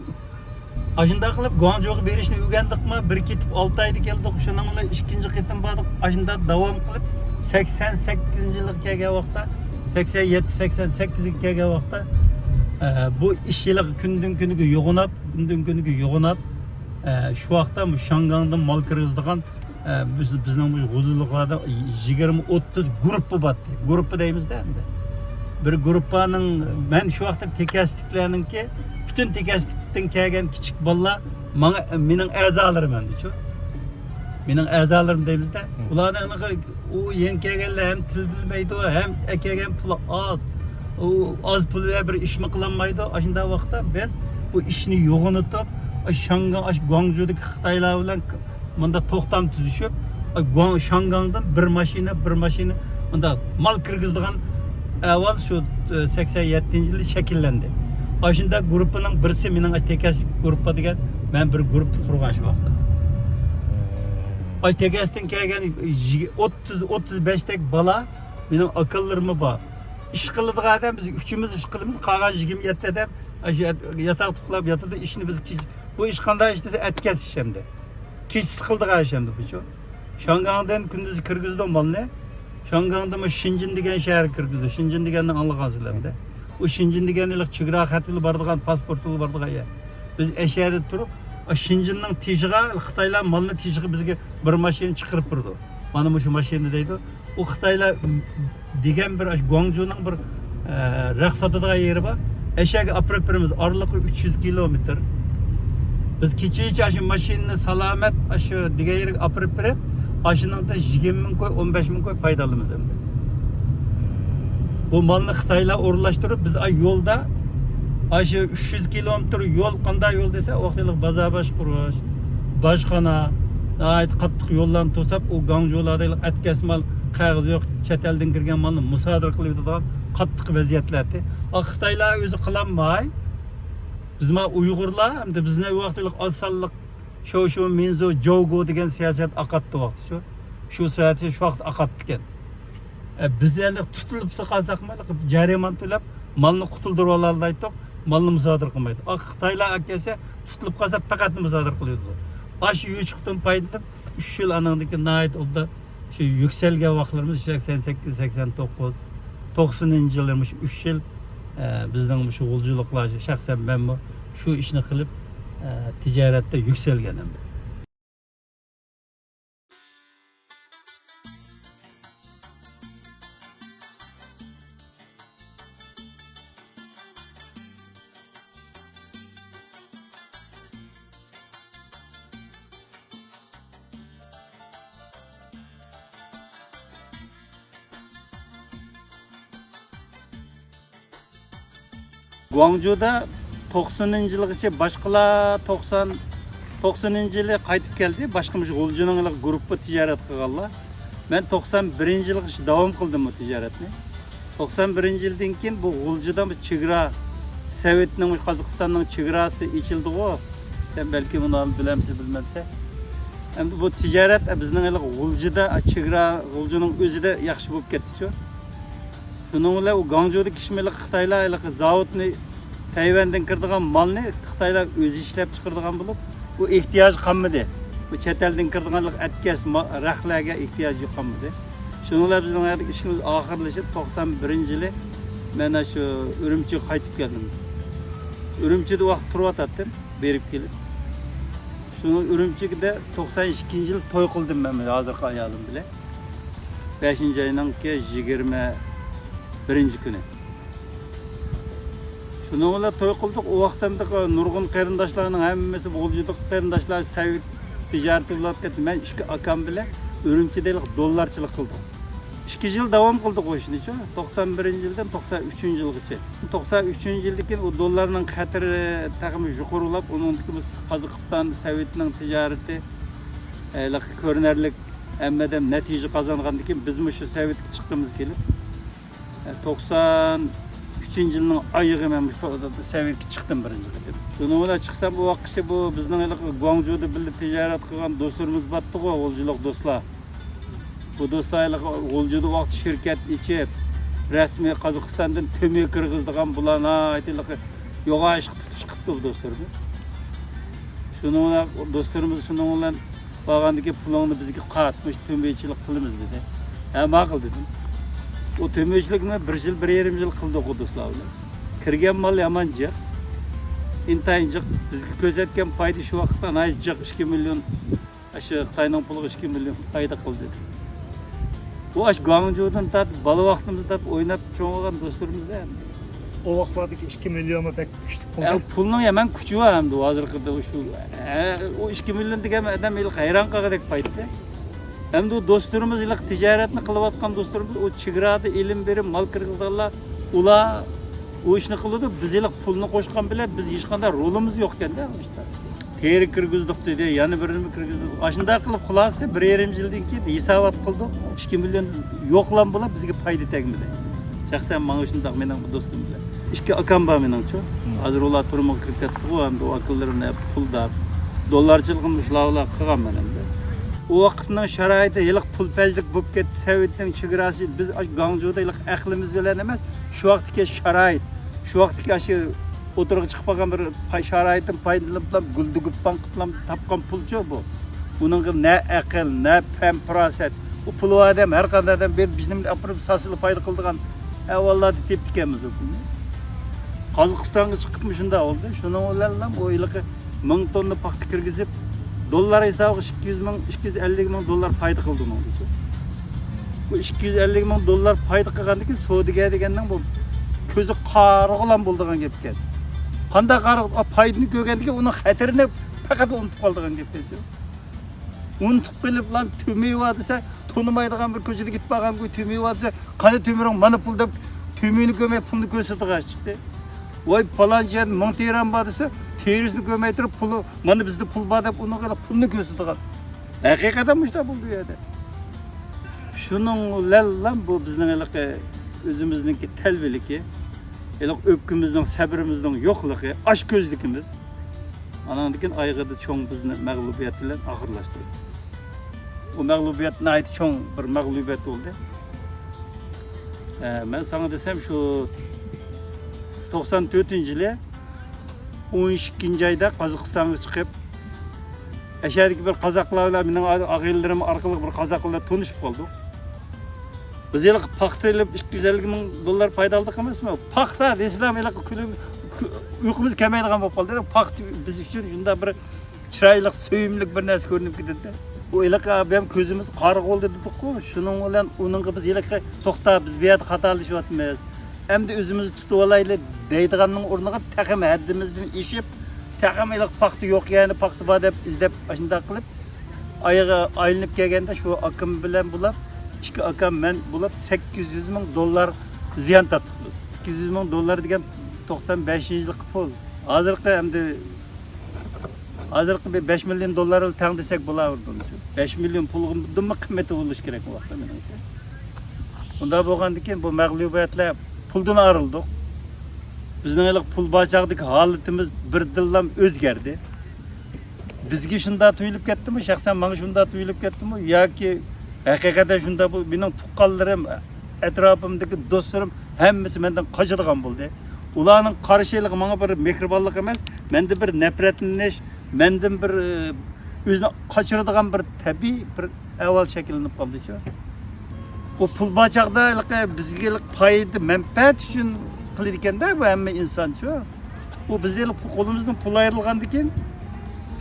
ئاشۇنداق قىلىپ گۇاڭجۇغا بېرىشنى ئۆگەندۇقما، بىر كېتىپ ئالتە ئايدا كەلدۇق، شۇنىڭ بىلەن ئىككىنچى قېتىم باردۇق، ئاشۇنداق داۋام قىلىپ سەكسەن سەككىزىنچى يىلغا كەلگەن ۋاقىتتا، سەكسەن يەتتە، سەكسەن سەككىزگە كەلگەن ۋاقىتتا، ئە، بۇ ئىش ھېلىقى كۈندىن كۈنگە يوغىناپ، كۈندىن كۈنگە يوغىناپ، ئە، شۇ ۋاقىتتا شياڭگاڭدىن مال كىرگۈزىدىغان ئە، بىز، بىزنىڭ بۇ غۇلجىلىقلاردا يىگىرمە، ئوتتۇز گۇرۇپپا بارتى. گۇرۇپپا دەيمىز-دە ئەمدى. بىر گۇرۇپپانىڭ، مەن شۇ ۋاقىتتا تېكەستىكلەرنىڭكى، پۈتۈن تېكەستىكتىن كەلگەن كىچىك بالىلار ماڭا، مېنىڭ ئەزالىرىم ئەمدىچۇ. مېنىڭ ئەزالىرىم دەيمىز-دە. ھە. ئۇلارنىڭ ئۇ يېڭى كەلگەنلەر ھەم تىل بىلمەيدۇ، ھەم ئەكەلگەن پۇلى ئاز. ئۇ ئاز پۇل بىلەن بىر ئىشمۇ قىلالمايدۇ. ئاشۇنداق ۋاقىتتا بىز بۇ ئىشنى يوغىنىتىپ، شياڭگاڭ، ئاشۇ گۇاڭجۇدىكى خىتايلار بىلەن مۇنداق توختام تۈزۈشۈپ، گۇاڭ-، شياڭگاڭدىن بىر ماشىنا، بىر ماشىنا مۇنداق مال كىرگۈزىدىغان ئەھۋال شۇ، ئە، سەكسەن يەتتىنچى يىلى شەكىللەندى. ئاشۇنداق گۇرۇپپىنىڭ بىرسى مېنىڭ ئاشۇ تېكەس گۇرۇپپا دېگەن، مەن بىر گۇرۇپپا قۇرغان شۇ ۋاقىتتا. ئاشۇ تېكەستىن كەلگەن يىگىرمە، ئوتتۇز، ئوتتۇز بەشتەك بالا مېنىڭ ئاكىلىرىممۇ بار. ئىش قىلىدىغان ئادەم، بىز ئۈچىمىز ئىش قىلىمىز، قالغان يىگىرمە يەتتە ئادەم ئاشۇ يات-، ياتاقتا ئۇخلاپ ياتىدۇ. ئىشنى بىز كېچە، بۇ ئىش قانداق ئىش دېسە، ئەتكەس ئىش ئەمدى. كېچىسى قىلىدىغان ئىش ئەمدى بۇچۇ. شياڭگاڭدىن كۈندۈزى كىرگۈزىدۇ مالنى. شياڭگاڭدىنمۇ شېنجېن دېگەن شەھەرگە كىرگۈزىدۇ. شېنجېن دېگەننى ئاڭلىغانسىلەر ئەمدى. ئۇ شېنجېن دېگەن ھېلىقى چېگرا خەتىگىلا بارىدىغان، پاسپورتىغا بارىدىغان يەر. بىز ئەشەدە تۇرۇپ، ئا، شېنجېننىڭ تېشىغا خىتايلار مالنى تېشىغا بىزگە بىر ماشىنا چىقىرىپ بېرىدۇ. مانا مۇشۇ ماشىنا دەيدۇ. ئۇ خىتايلار دېگەن بىر ئاشۇ گۇاڭجۇنىڭ بىر، ئە، رەخت ساتىدىغان يېرى بار. ئەشەگە ئاپىرىپ بېرىمىز. ئارىلىقى ئۈچ يۈز كىلومېتىر. بىز كېچىچە ئاشۇ ماشىنىنى سالامەت ئاشۇ دېگەن يېرىگە ئاپىرىپ بېرىپ، ئاشۇنىڭدىن يىگىرمە مىڭ كوي، ئون بەش مىڭ كوي پايدا ئالىمىز ئەمدى. بۇ مالنى خىتايلار ئورۇنلاشتۇرۇپ، بىز ئا يولدا، ئاشۇ ئۈچ يۈز كىلومېتىر يول، قانداق يول دېسە، ئۇ ۋاقىت ھېلىقى بازار باشقۇرۇش، باشخانا، ناھايىتى قاتتىق يوللارنى توساپ، ئۇ گاڭجۇلاردا ھېلىقى ئەتكەس مال، قەغىزى يوق، چەت ئەلدىن كىرگەن مالنى مۇسادىرە قىلىۋېتىدىغان قاتتىق ۋەزىيەتلەر ئىدى. ئا، خىتايلار ئۆزى قىلالماي، بىز ما ئۇيغۇرلار، ئەمدى بىزنى ئۇ ۋاقىت ھېلىقى ئاز سانلىق شوشۇ مىنزۇ جوگو دېگەن سىياسەت ئاقاتتى ۋاقتى شۇ. شۇ سىياسەت شۇ ۋاقىت ئاقاتتىكەن. ئە، بىز ئەمدى تۇتۇلۇپ قالساقمۇ، جەرىمانە تۆلەپ، مالنى قۇتۇلدۇرۇۋالالايتتۇق، مالنى مۇسادىرە قىلمايدۇ. ئا، خىتايلار ئەكەلسە، تۇتۇلۇپ قالسا، پەقەتلا مۇسادىرە قىلىدۇ. ئاشۇ يوچۇقتىن پايدىلىنىپ، ئۈچ يىل ئانىڭدىن كېيىن ناھايىتى ئوبدان شۇ يۈكسەلگەن ۋاقىتلىرىمىز سەكسەن سەككىز، سەكسەن توققۇز، توقسىنىنچى يىللىرى مۇشۇ ئۈچ يىل، ئە، بىزنىڭ مۇشۇ غۇلجىلىقلار، شەخسەن مەنمۇ شۇ ئىشنى قىلىپ، ئە، تىجارەتتە يۈكسەلگەن ئەمدى. گۇاڭجۇدا توقسىنىنچى يىلغىچە باشقىلار توقسان، توقسىنىنچى يىلى قايتىپ كەلدى. باشقا مۇشۇ غۇلجىنىڭ ھېلىقى گۇرۇپپا تىجارەت قىلغانلار. مەن توقسان بىرىنچى يىلغىچە داۋام قىلدىم بۇ تىجارەتنى. توقسان بىرىنچى يىلدىن كېيىن بۇ غۇلجىدا بۇ چېگرا، سوۋېتنىڭ، قازاقىستاننىڭ چېگراسى ئېچىلدىغۇ. سەن بەلكى بۇنى بىلەمسەن، بىلمەمسەن. ئەمدى بۇ تىجارەت بىزنىڭ ھېلىقى غۇلجىدا، چېگرا، غۇلجىنىڭ ئۆزىدە ياخشى بولۇپ كەتتىچۇ. شۇنىڭ بىلەن ئۇ گاڭجۇدىكى ئىشمىلىق خىتايلار ھېلىقى زاۋۇتنى، تەيۋەندىن كىرىدىغان مالنى خىتايلار ئۆزى ئىشلەپ چىقىرىدىغان بولۇپ، ئۇ ئېھتىياجى قالمىدى. بۇ چەت ئەلدىن كىرىدىغان ھېلىقى ئەتكەس ما-، رەختلەرگە ئېھتىياجى قالمىدى. شۇنىڭ بىلەن بىزنىڭ ھېلىقى ئىشىمىز ئاخىرلىشىپ، توقسان بىرىنچى يىلى مەن شۇ ئۈرۈمچىگە قايتىپ كەلدىم. ئۈرۈمچىدە ۋاقىت تۇرۇۋاتاتتىم، بېرىپ كېلىپ. شۇنىڭ ئۈرۈمچىدە توقسان ئىككىنچى يىل توي قىلدىم مەن ھازىرقى ئايالىم بىلەن. بەشىنچى ئاينىڭكى يىگىرمە بىرىنچى كۈنى. شۇنىڭ بىلەن توي قىلدۇق. ئۇ ۋاقىتتا نۇرغۇن قېرىنداشلارنىڭ ھەممىسى، غۇلجىدىكى قېرىنداشلار سەۋىت تىجارىتى بولۇپ كەتتى. مەن ئىككى ئاكام بىلەن ئۈرۈمچىدە ھېلىقى دوللارچىلىق قىلدۇق. ئىككى يىل داۋام قىلدۇق ئۇ ئىشنىچۇ. توقسان بىرىنچى يىلدىن توقسان ئۈچىنچى يىلغىچە. توقسان ئۈچىنچى يىلدىن كېيىن ئۇ دوللارنىڭ قەدرى تېخىمۇ يۇقىرىلاپ، ئۇنىڭدىن كېيىن بىز قازاقىستان سوۋېتنىڭ تىجارىتى، ھېلىقى كۆرۈنەرلىك ھەممە ئادەم نەتىجە قازانغاندىن كېيىن بىزمۇ شۇ سوۋېتكە چىققىمىز كېلىپ، توقسان ئۈچىنچى يىلنىڭ ئايىغى مەن مۇشۇ سوۋېتكە چىقتىم بىرىنچى قېتىم. شۇنىڭ بىلەن چىقسام، ئۇ ۋاقىتقىچە بۇ بىزنىڭ ھېلىقى گۇاڭجۇدا بىللە تىجارەت قىلغان دوستلىرىمىز بارتتىغۇ، غۇلجىلىق دوستلار. بۇ دوستلار ھېلىقى غۇلجىدا ۋاقىت شىركەت ئېچىپ، رەسمىي قازاقىستاندىن تۆمۈر كىرگۈزىدىغان بۇلار ناھايىتى ھېلىقى يوغان ئىشقا تۇتۇش قىپتۇ بۇ دوستلىرىمىز. شۇنىڭ بىلەن دوستلىرىمىز شۇنىڭ بىلەن بارغاندىن كېيىن پۇلۇڭنى بىزگە قات، مۇشۇ تۆمۈرچىلىك قىلىمىز دېدى. ھە، ماقۇل دېدىم. ئۇ تۆمۈرچىلىكنى بىر يىل، بىر يېرىم يىل قىلدۇق ئۇ دوستلار بىلەن. كىرگەن مال يامان جىق. ئىنتايىن جىق. بىزگە كۆرسەتكەن پايدا شۇ ۋاقىتتا ناھايىتى جىق، ئىككى مىليون، ئاشۇ خىتاينىڭ پۇلىغا ئىككى مىليون پايدا قىلدى. بۇ ئاشۇ گۇاڭجۇدىن تارتىپ بالا ۋاقتىمىزدا ئويناپ چوڭ بولغان دوستلىرىمىز ئەمدى. ئۇ ۋاقىتلاردىكى ئىككى مىليونمۇ بەك كۈچلۈك پۇل. ئە، پۇلنىڭ يامان كۈچى بار ئەمدى ھازىرقىدا شۇ. ئە، ئۇ ئىككى مىليون دېگەن ئادەم ھېلىقى ھەيران قالغۇدەك پايدا. ئەمدى ئۇ دوستلىرىمىز ھېلىقى تىجارەتنى قىلىۋاتقان دوستلىرىمىز، ئۇ چېگرادا ئېلىم بېرىپ مال كىرگۈزىدىغانلار، ئۇلار ئۇ ئىشنى قىلىدۇ. بىز ھېلىقى پۇلنى قوشقان بىلەن بىز ھېچقانداق رولىمىز يوقكەندە ئۇ ئىشتا. تېرە كىرگۈزدۇق دېدى، يەنە بىرنېمە كىرگۈزدۇق. ئاشۇنداق قىلىپ، خۇلاسە بىر يېرىم يىلدىن كېيىن ھېسابات قىلدۇق. ئىككى مىليون يوقلام بولا، بىزگە پايدا تەگمىدى. شەخسەن ماڭا شۇنداق مېنىڭ بىر دوستۇم بىلەن. ئىككى ئاكام بار مېنىڭچۇ. ھازىر ئۇلار تۈرمىگە كىرىپ كەتتىغۇ، ئەمدى ئۇ ئاكىلىرىنى پۇلداپ، دوللارچىلىقىنى مۇشۇلار بىلەن قىلغان مەن ئەمدى. ئۇ ۋاقىتنىڭ شارائىتى ھېلىقى پۇل پەجلىك بولۇپ كەتتى. سوۋېتنىڭ چېگراسى، بىز ئاشۇ گاڭجۇدا ھېلىقى ئەقلىمىز بىلەن ئەمەس، شۇ ۋاقىتتىكى شارائىت، شۇ ۋاقىتتىكى ئاشۇ ئوتتۇرىغا چىقىپ قالغان بىر پاي-، شارائىتتىن پايدىلىنىپلا، گۈلدە گۈپپاڭ قىلىپلا تاپقان پۇلچۇ بۇ. ئۇنىڭغا نە ئەقىل، نە پەم، پاراسەت. ئۇ پۇلى بار ئادەم، ھەر قانداق ئادەم بېرىپ بىر نېمىنى ئاپىرىپ ساتسىلا پايدا قىلىدىغان ئەھۋاللاردا تېپىپتىكەنمىز ئۇ پۇلنى. قازاقىستانغا چىقىپمۇ شۇنداق بولدى. شۇنىڭ بىلەنلا ئۇ ھېلىقى مىڭ توننا پاختا كىرگۈزۈپ، دوللار ھېسابىغا ئىككى يۈز مىڭ، ئىككى يۈز ئەللىك مىڭ دوللار پايدا قىلدى ئۇنىڭدىن. بۇ ئىككى يۈز ئەللىك مىڭ دوللار پايدا قىلغاندىن كېيىن سودىگەر دېگەننىڭ بۇ كۆزى قارىغۇلام بولىدىغان گەپكەن. قانداق قارىغۇ-، ئا، پايدىنى كۆرگەندىن كېيىن ئۇنىڭ خەتىرىنى پەقەت ئۇنتۇپ قالىدىغان گەپكەن. ئۇنتۇپ قېلىپلا تۆمۈر بار دېسە، تونۇمايدىغان بىر كوچىدا كېتىپ بارغان كوي تۆمۈر بار دېسە، قانا تۆمۈرۈڭ مانا پۇل دەپ تۆمۈرنى كۆرمەي پۇلنى كۆرسىتىدىغان چىقتى. ۋاي پالانچى يەردە مىڭ تېرەم بار دېسە، تېرىسىنى كۆرمەي تۇرۇپ پۇلى، مانا بىزدە پۇل بار دەپ ئۇنىڭغا پۇلنى كۆرسىتىدىغان. ھەقىقەتەن مۇشۇنداق بولدى ئۇ يەردە. شۇنىڭ بىلەنلا بۇ بىزنىڭ ھېلىقى ئۆزىمىزنىڭكى تەلۋىلىكى، ھېلىقى ئۆپكىمىزنىڭ، سەبرىمىزنىڭ يوقلۇقى، ئاچكۆزلۈكىمىز. ئاناندىن كېيىن ئايىغىدا چوڭ بىزنى مەغلۇبىيەت بىلەن ئاخىرلاشتۇردى. ئۇ مەغلۇبىيەت ناھايىتى چوڭ بىر مەغلۇبىيەت بولدى. ئە، مەن ساڭا دېسەم، شۇ توقسان تۆتىنچى يىلى ئون ئىككىنچى ئايدا قازاقىستانغا چىقىپ، ئەشەدىكى بىر قازاقلار بىلەن، مېنىڭ ئاغىنىلىرىم ئارقىلىق بىر قازاقلار بىلەن تونۇشۇپ قالدۇق. بىز ھېلىقى پاختا ئېلىپ، ئىككى يۈز ئەللىك مىڭ دوللار پايدا ئالدۇق ئەمەسمۇ؟ پاختا دېسىلا، ھېلىقى كۈنى، ئۇيقۇمىز كەلمەيدىغان بولۇپ قالدى. پاختا بىز ئۈچۈن شۇنداق بىر چىرايلىق، سۆيۈملۈك بىر نەرسە كۆرۈنۈپ كېتىدۇ. ئۇ ھېلىقى ئابام كۆزىمىز قارىغۇ بولدى دېدۇققۇ، شۇنىڭ بىلەن ئۇنىڭغا بىز ھېلىقى، توختا، بىز بۇ يەردە خاتالىشىۋاتىمىز، ئەمدى ئۆزىمىزنى تۇتۇۋالايلى دەيدىغاننىڭ ئورنىغا تېخىمۇ ھەددىمىزدىن ئېشىپ، تېخىمۇ ھېلىقى پاختا يوق يەرنى پاختا بار دەپ ئىزدەپ، ئاشۇنداق قىلىپ، ئايىغى ئايلىنىپ كەلگەندە شۇ ئاكام بىلەن بولۇپ، ئىككى ئاكام مەن بولۇپ سەككىز يۈز مىڭ دوللار زىيان تارتتۇق بىز. سەككىز يۈز مىڭ دوللار دېگەن توقسان بەشىنچى يىلقى پۇل. ھازىرقى ئەمدى ھازىرقى بىر بەش مىليون دوللارغا تەڭ دېسەك بولاۋېرىدۇ. بەش مىليون پۇلدىنمۇ قىممىتى بولۇشى كېرەك بۇ ۋاقىتتا مېنىڭچە. ئۇنداق بولغاندىن كېيىن بۇ مەغلۇبىيەتلەر، پۇلدىن ئايرىلدۇق. بىزنىڭ ھېلىقى پۇل بار چاغدىكى ھالىتىمىز بىردىنلا ئۆزگەردى. بىزگە شۇنداق تۇيۇلۇپ كەتتىمۇ، شەخسەن ماڭا شۇنداق تۇيۇلۇپ كەتتىمۇ ياكى ھەقىقەتەن شۇنداق بۇ مېنىڭ تۇغقانلىرىم، ئەتراپىمدىكى دوستلىرىم ھەممىسى مەندىن قاچىدىغان بولدى. ئۇلارنىڭ قارىشى ھېلىقى ماڭا بىر مېھرىبانلىق ئەمەس، مەندىن بىر نەپرەتلىنىش، مەندىن بىر، ئۆزىنى قاچۇرىدىغان بىر تەبىئىي بىر ئەھۋال شەكىللىنىپ قالدىچۇ. ئۇ پۇل بار چاغدا ھېلىقى بىزگە ھېلىقى پايدا، مەنپەئەت ئۈچۈن قىلىدىكەندە بۇ ھەممە ئىنسانچۇ. ئۇ بىزدە ھېلىقى قولىمىزدىن پۇل ئايرىلغاندىن كېيىن،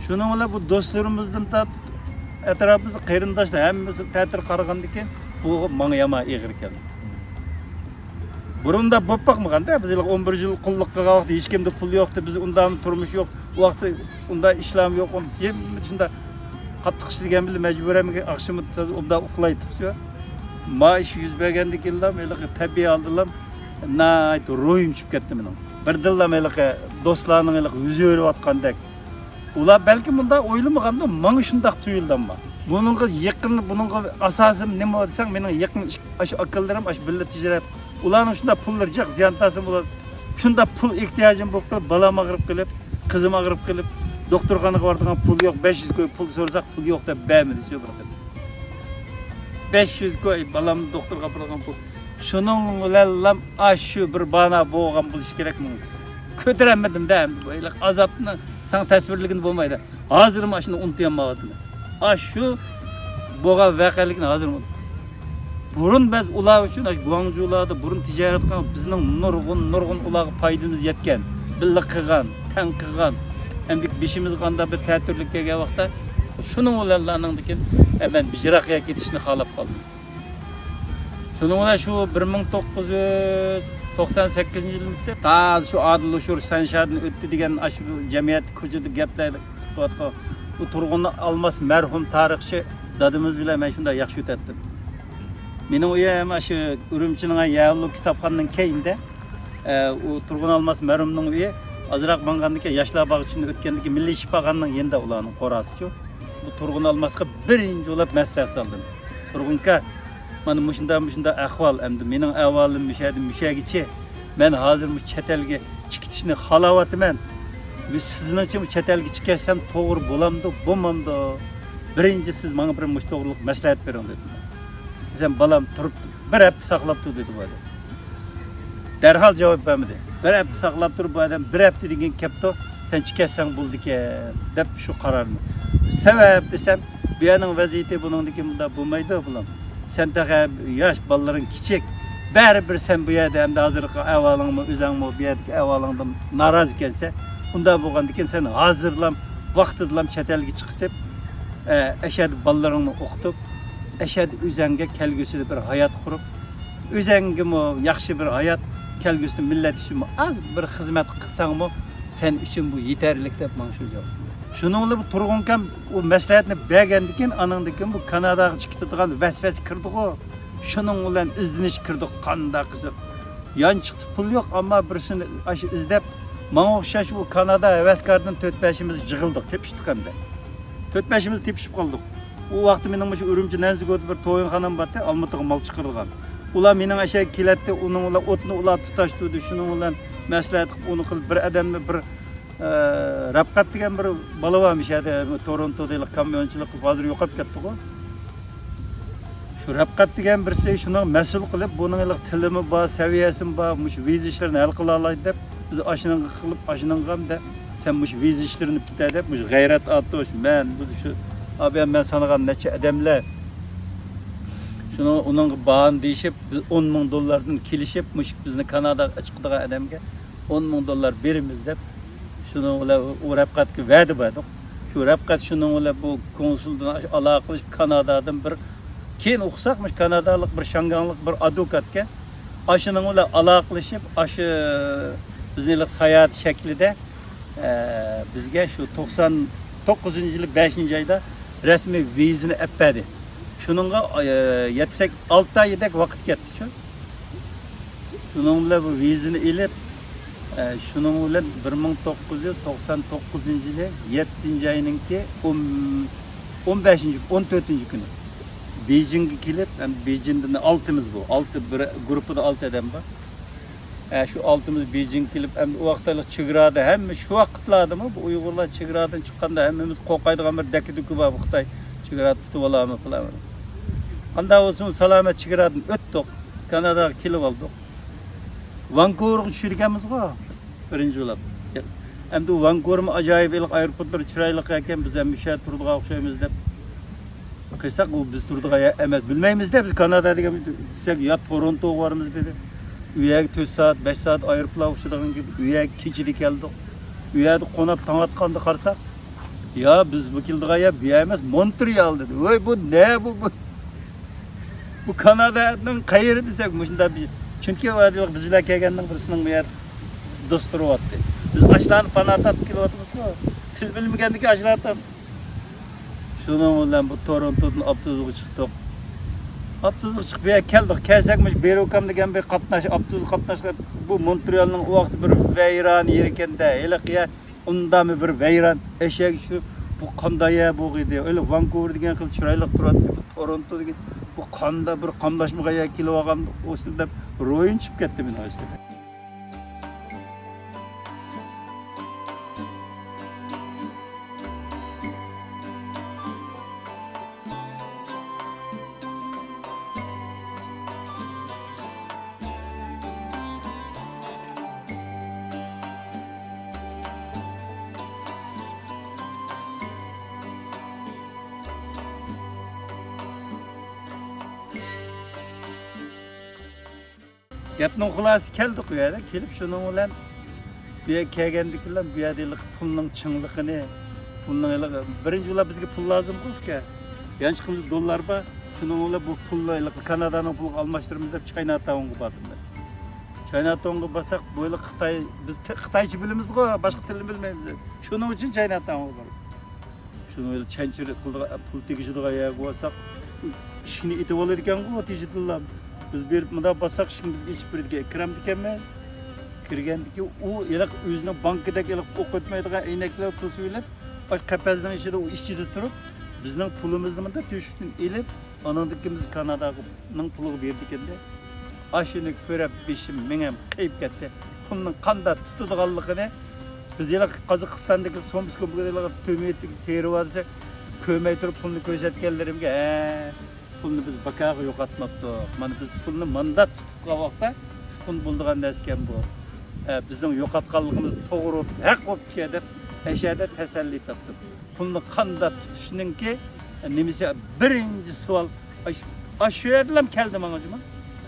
شۇنىڭ بىلەن بۇ دوستلىرىمىزدىن تارتىپ ئەتراپىمىزدا قېرىنداشلار ھەممىسى تەتۈر قارىغاندىن كېيىن، بۇ ماڭا يامان ئېغىر كەلدى. بۇرۇندا بولۇپ باقمىغاندا، بىز ھېلىقى ئون بىر يىل قۇللۇق قىلغان ۋاقىتتا ھېچكىمدە پۇل يوقتى، بىز ئۇنداق تۇرمۇش يوق، ئۇ ۋاقىتتا ئۇنداق ئىشلارمۇ يوق، ھېچنېمە شۇنداق قاتتىق ئىشلىگەن بىلەن مەجبۇرەن ئاخشىمى تازا ئۇنداق ئۇخلايتتۇقچۇ. ما ئىش يۈز بەرگەندىن كېيىنلا ھېلىقى تەبىئىي ھالدىلا ناھايىتى روھىم چۈشۈپ كەتتى مېنىڭ. بىردىنلا ھېلىقى دوستلارنىڭ ھېلىقى يۈزى ئۆرۈۋاتقاندەك. ئۇلار بەلكىم مۇنداق ئويلىمىغاندۇ، ماڭا شۇنداق تۇيۇلدى ئەمما. بۇنىڭغا يېقىن، بۇنىڭغا ئاساسىم نېمە دېسەڭ، مېنىڭ يېقىن ئىش-، ئاشۇ ئاكىلىرىم، ئاشۇ بىللە تىجارەت، ئۇلارنىڭ شۇنداق پۇللىرى جىق، زىيان تارتسا بولىدۇ. شۇنداق پۇل ئېھتىياجىم بولۇپ قېلىپ، بالام ئاغرىپ قېلىپ، قىزىم ئاغرىپ قېلىپ، دوختۇرخانىغا بارىدىغان پۇل يوق، بەش يۈز كوي پۇل سورىساق، پۇل يوق دەپ بەرمىدى شۇ بىر قېتىم. بەش يۈز كوي بالامنى دوختۇرغا ئاپىرىدىغان پۇل. شۇنىڭ بىلەنلا ئاشۇ بىر بانا بولغان بولۇشى كېرەك ماڭا. كۆتۈرەلمىدىم-دە ئەمدى بۇ ھېلىقى ئازابنى ساڭا تەسۋىرلىگىلى بولمايدۇ. ھازىرمۇ ئاشۇنى ئۇنتۇيالمايۋاتىمەن. ئاشۇ بولغان ۋەقەلىكنى ھازىرمۇ. بۇرۇن بىز ئۇلار ئۈچۈن ئاشۇ گۇاڭجۇلاردا بۇرۇن تىجارەت قىلغان بىزنىڭ نۇرغۇن، نۇرغۇن ئۇلارغا پايدىمىز يەتكەن. بىللە قىلغان، تەڭ قىلغان. ئەمدى بېشىمىزغا قانداق بىر تەتۈرلۈك كەلگەن ۋاقىتتا شۇنىڭ بىلەنلا ئانىڭدىن كېيىن مەن يىراق يەرگە كېتىشنى خالاپ قالدىم. شۇنىڭ بىلەن شۇ بىر مىڭ توققۇز يۈز توقسان سەككىزىنچى يىلى تا شۇ ئادىل ئۇشۇر سەنشادىن ئۆتتى دېگەن ئاشۇ جەمئىيەت كوچىدا گەپلەر قىلىۋاتقان ئۇ تۇرغۇن ئالماس مەرھۇم تارىخچى دادىمىز بىلەن مەن شۇنداق ياخشى ئۆتەتتىم. مېنىڭ ئۆيۈم ئاشۇ ئۈرۈمچىنىڭ يەھۇللۇ كىتابخانىنىڭ كەينىدە. ئە، ئۇ تۇرغۇن ئالماس مەرھۇمنىڭ ئۆيى ئازراق ماڭغاندىن كېيىن ياشلار باغچىسىدىن ئۆتكەندىن كېيىن مىللىي شىپاخانىنىڭ يېنىدا ئۇلارنىڭ قوراسىچۇ. بۇ تۇرغۇن ئالماسقا بىرىنچى بولۇپ مەسلىھەت سالدىم. تۇرغۇنكا، مانا مۇشۇنداق، مۇشۇنداق ئەھۋال، ئەمدى مېنىڭ ئەھۋالىم مۇشەدىن مۇشەگىچە، مەن ھازىر مۇشۇ چەت ئەلگە چىقىشنى خالاۋاتىمەن. مۇشۇ سىزنىڭچە مۇشۇ چەت ئەلگە چىقىپ كەتسەم توغرا بولامدۇ، بولمامدۇ؟ بىرىنچى سىز ماڭا بىر مۇشۇ توغرىلىق مەسلىھەت بېرىڭ دېدىم. دېسەم، بالام تۇرۇپتۇ، بىر ھەپتە ساقلاپتۇ دېدى بۇ ئادەم. دەرھال جاۋاب بەرمىدى. بىر ھەپتە ساقلاپ تۇرۇپ، بۇ ئادەم بىر ھەپتىدىن كېيىن كەپتۇ، سەن چىقىۋەتسەڭ بولىدىكەن دەپ شۇ قارارنى. سەۋەب دېسەم، بۇ يەرنىڭ ۋەزىيىتى بۇنىڭدىن كېيىن مۇنداق بولمايدۇ، بالام. سەن تېخى ياش، بالىلىرىڭ كىچىك. بەرىبىر سەن بۇ يەردە ئەمدى ھازىرقى ئەھۋالىڭمۇ، ئۆزۈڭمۇ بۇ يەردىكى ئەھۋالىڭدىن نارازى ئىكەنسەن، ئۇنداق بولغاندىكىن سەن ھازىرلام ۋاقتىدىلام چەت ئەلگە چىقىپ، ئە، ئەشەدە بالىلىرىڭنى ئوقۇتۇپ، ئەشەدە ئۆزەڭگە كەلگۈسىدە بىر ھايات قۇرۇپ، ئۆزەڭگىمۇ ياخشى بىر ھايات، كەلگۈسىدە مىللەت ئۈچۈنمۇ ئاز بىر خىزمەت قىلساڭمۇ، سەن ئۈچۈن بۇ يېتەرلىك دەپ ماڭا شۇ جاۋاب. شۇنىڭ بىلەن بۇ تۇرغۇنكام ئۇ مەسلىھەتنى بەرگەندىن كېيىن، ئانىڭدىن كېيىن بۇ كاناداغا چىقىپ كېتىدىغان ۋەسۋەسە كىردىغۇ. شۇنىڭ بىلەن ئىزدىنىش كىردۇق، قانداق قىلساق. يانچۇقتا پۇل يوق، ئەمما بىرسىنى ئاشۇ ئىزدەپ، ماڭا ئوخشاش ئۇ كانادا ھەۋەسكاردىن تۆت-بەشىمىز يىغىلدۇق، تېپىشتۇق ئەمدى. تۆت-بەشىمىز تېپىشىپ قالدۇق. ئۇ ۋاقىتتا مېنىڭ مۇشۇ ئۈرۈمچى نەنزىگودا بىر تويۇنخانام بارتى، ئالمىتىغا مال چىقىرىدىغان. ئۇلار مېنىڭ ئەشەگە كېلەتتى، ئۇنىڭ بىلەن ئوتنى ئۇلار تۇتاشتۇردى، شۇنىڭ بىلەن مەسلىھەت قىلىپ، ئۇنى قىلىپ، بىر ئادەمنى بىر ئە، رەپقەت دېگەن بىر بالا بار مۇشۇ يەردە، تورونتودا ھېلىقى كاميونچىلىق قىلىپ، ھازىر يوقاپ كەتتىغۇ. شۇ رەپقەت دېگەن بىرسى شۇنىڭ مەسئۇل قىلىپ، بۇنىڭ ھېلىقى تىلىمۇ بار، سەۋىيەسىمۇ بار، مۇشۇ ۋىزا ئىشلىرىنى ھەل قىلالايدۇ دەپ، بىز ئاشۇنىڭغا قىلىپ، ئاشۇنىڭغا دە، سەن مۇشۇ ۋىزا ئىشلىرىنى پۈتە دەپ، مۇشۇ غەيرەت ئاتۇش، مەن، بۇ شۇ، ئابىيان مەن سانىغان نەچچە ئادەملەر. شۇنىڭ، ئۇنىڭغا باھانە دېيىشىپ، بىز ئون مىڭ دوللاردىن كېلىشىپ، مۇشۇ بىزنى كاناداغا ئەچىقىدىغان ئادەمگە ئون مىڭ دوللار بېرىمىز دەپ، شۇنىڭ بىلەن ئۇ رەپقەتكە ۋەدە بەردۇق. شۇ رەپقەت شۇنىڭ بىلەن بۇ كونسۇلدىن ئالاقىلىشىپ، كانادادىن بىر، كېيىن ئۇقساق، مۇشۇ كانادالىق بىر شاڭگاڭلىق بىر ئادۋوكاتكەن. ئاشۇنىڭ بىلەن ئالاقىلىشىپ، ئاشۇ بىزنى ساياھەت شەكلىدە، ئە، بىزگە شۇ توقسان توققۇزىنچى يىلى بەشىنچى ئايدا رەسمىي ۋىزىنى ئەپ بەردى. شۇنىڭغا، ئە، يەتسەك، ئالتە ئايدەك ۋاقىت كەتتى شۇ. شۇنىڭ بىلەن بۇ ۋىزىنى ئېلىپ، ئە، شۇنىڭ بىلەن بىر مىڭ توققۇز يۈز توقسان توققۇزىنچى يىلى يەتتىنچى ئاينىڭكى ئون، ئون بەشىنچى، ئون تۆتىنچى كۈنى بېيجىڭغا كېلىپ، ئەمدى بېيجىڭدىن ئالتىمىز بۇ، ئالتە بىر گۇرۇپپىدا ئالتە ئادەم بار. ئە، شۇ ئالتىمىز بېيجىڭغا كېلىپ، ئەمدى ئۇ ۋاقىتتا چېگرادا ھەممە، شۇ ۋاقىتلاردىمۇ بۇ ئۇيغۇرلار چېگرادىن چىققاندا ھەممىمىز قورقايدىغان بىر دەككە-دۈككە بار، بۇ خىتاي چېگرا تۇتۇۋالارمۇ، پۇلارمۇ. قانداق بولسۇن، سالامەت چېگرادىن ئۆتتۇق، كاناداغا كېلىپ ئالدۇق. ۋانكوۋېرغا چۈشىدىكەنمىزغۇ، بىرىنچى بولۇپ. ئەمدى ئۇ ۋانكوۋېرمۇ ئاجايىپ ھېلىقى ئايروپورتلىرى چىرايلىق ئىكەن، بىز ھەم مۇشۇ يەردە تۇرىدىغان ئوخشايمىز دەپ قىلساق، ئۇ بىز تۇرىدىغان يەر ئەمەس، بىلمەيمىز-دە، بىز كانادا دېگەن دېسەك، يا تورونتوغا بارىمىز دېدى. ئۇ يەرگە تۆت سائەت، بەش سائەت ئايروپىلان ئۇچىدىغان گەپ، ئۇ يەرگە كېچىدە كەلدۇق. ئۇ يەردە قوناپ تاڭ ئاتقاندا قارىساق، يا بىز بۇ كېلىدىغان يەر بۇ يەر ئەمەس، مونترېئال دېدى. ۋاي، بۇ نە بۇ، بۇ؟ بۇ كانادانىڭ قەيىرى دېسەك، مۇشۇنداق بىر، چۈنكى ئۇ يەردە بىز بىلەن كەلگەننىڭ بىرسىنىڭ بۇ يەردە دوستلىرى بارتى. بىز ئاشۇلارنى پانا تارتىپ كېلىۋاتىمىزغۇ. تىل بىلمىگەندىكىن ئاشۇلارنى تارتىپ. شۇنىڭ بىلەن بۇ تورونتودىن ئاپتوبۇسقا چىقتۇق. ئاپتوبۇسقا چىقىپ بۇ يەرگە كەلدۇق. كەلسەك مۇشۇ بېروكام دېگەن بىر قاتناش، ئاپتوبۇس قاتناشلار، بۇ مونترېئالنىڭ ئۇ ۋاقىتتا بىر ۋەيران يېرى ئىكەن-دە، ھېلىقى يەر ئۇنداقمۇ بىر ۋەيران، ئەشەگە چۈشۈپ، بۇ قانداق يەر بولغىيدى؟ ئۆيلە ۋانكوۋېر دېگەن خېلى چىرايلىق تۇراتتى، بۇ تورونتو دېگەن، بۇ قاندا بىر قاملاشمىغان يەرگە كېلىۋالغان ئوسۇل دەپ روھىم چۈشۈپ كەتتى مېنىڭ ئاشۇ. گەپنىڭ خۇلاسىسى، كەلدۇق بۇ يەردە. كېلىپ شۇنىڭ بىلەن بۇ يەرگە كەلگەندىكىنلا بۇ يەردە ھېلىقى پۇلنىڭ چىڭلىقىنى، پۇلنىڭ ھېلىقى، بىرىنچى بولۇپ بىزگە پۇل لازىمغۇ ئۇكا. يانچۇقىمىزدا دوللار بار. شۇنىڭ بىلەن بۇ پۇلنى ھېلىقى كانادانىڭ پۇلىغا ئالماشتۇرىمىز دەپ چايناتاۋنغا باردىم مەن. چايناتاۋنغا بارساق، بۇ ھېلىقى خىتاي، بىز تى-، خىتايچە بىلىمىزغۇ، باشقا تىلنى بىلمەيمىز. شۇنىڭ ئۈچۈن چايناتاۋنغا باردۇق. شۇنىڭ بىلەن چەنچىرى قىلىدىغان، پۇل تېگىشىدىغان يەرگە بارساق، ئىشىكنى ئېتىۋالىدىكەنغۇ تېجىدىنلا. بىز بېرىپ مۇنداق باسساق، ئىشىكنى بىزگە ئېچىپ بېرىدىكەن. كىرەمدىكەنمەن. كىرگەندىكىن ئۇ ھېلىقى ئۆزىنىڭ بانكىدەك ھېلىقى ئوق ئۆتمەيدىغان ئەينەكلەر توسۇۋېلىپ، ئاشۇ قەپەسنىڭ ئىچىدە، ئۇ ئىچىدە تۇرۇپ، بىزنىڭ پۇلىمىزنى مۇنداق تۆشۈكتىن ئېلىپ، ئانىڭدىن كېيىن بىز كانادانىڭ پۇلىغا بېرىدىكەندە. ئاشۇنى كۆرۈپ بېشىم، مېڭەم قېيىپ كەتتى. پۇلنىڭ قانداق تۇتىدىغانلىقىنى بىز ھېلىقى قازاقىستاندىكى سومسكى بۇ ھېلىقى تۆمۈرتىكى تېرىۋالسا، كۆرمەي تۇرۇپ پۇلنى كۆرسەتكەنلىرىمگە، ھە، پۇلنى بىز بىكارغا يوقاتماپتۇق. مانا بىز پۇلنى مانداق تۇتۇپ قالغان ۋاقىتتا تۇتقىلى بولىدىغان نەرسىكەن بۇ. ھە، بىزنىڭ يوقاتقانلىقىمىز توغرا، ھەق بوپتىكەن دەپ ئەشەدە تەسەللى تاپتىم. پۇلنى قانداق تۇتۇشنىڭكى نېمىسى بىرىنچى سوئال. ئاش-، ئاشۇ يەردىلا كەلدى ماڭا جۇما.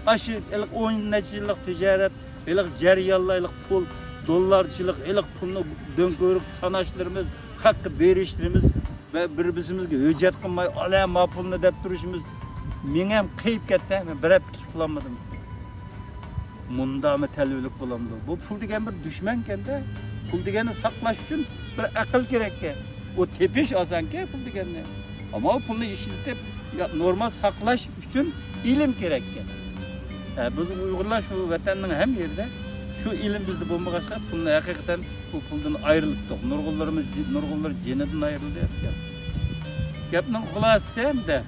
ئاشۇ ھېلىقى ئون نەچچە يىللىق تىجارەت، ھېلىقى جەريانلار، ھېلىقى پۇل، دوللارچىلىق، ھېلىقى پۇلنى دۆڭكۆۋرۈكتە ساناشلىرىمىز، ھەققە بېرىشلىرىمىز ۋە بىر-بىرىمىزگە ھۆججەت قىلماي، ئالا ما پۇلنى دەپ تۇرۇشىمىز مېڭەم قېيىپ كەتتى. مەن بىر ھەپتە ئۇخلىمىدىم. مۇنداقمۇ تەلۋىلىك بولامدۇ؟ بۇ پۇل دېگەن بىر دۈشمەنكەن-دە. پۇل دېگەننى ساقلاش ئۈچۈن بىر ئەقىل كېرەككەن. ئۇ تېپىش ئاسانكەن پۇل دېگەننى. ئەمما ئۇ پۇلنى ئىشلىتىپ، يا، نورمال ساقلاش ئۈچۈن ئىلىم كېرەككەن. ھە، بىز ئۇيغۇرلار شۇ ۋەتەننىڭ ھەممە يېرىدە شۇ ئىلىم بىزدە بولمىغاچقا، پۇلنى ھەقىقەتەن بۇ پۇلدىن ئايرىلىپتۇق. نۇرغۇنلىرىمىز جى-، نۇرغۇنلىرى جېنىدىن ئايرىلدى. گەپنىڭ خۇلاسىسى ئەمدى،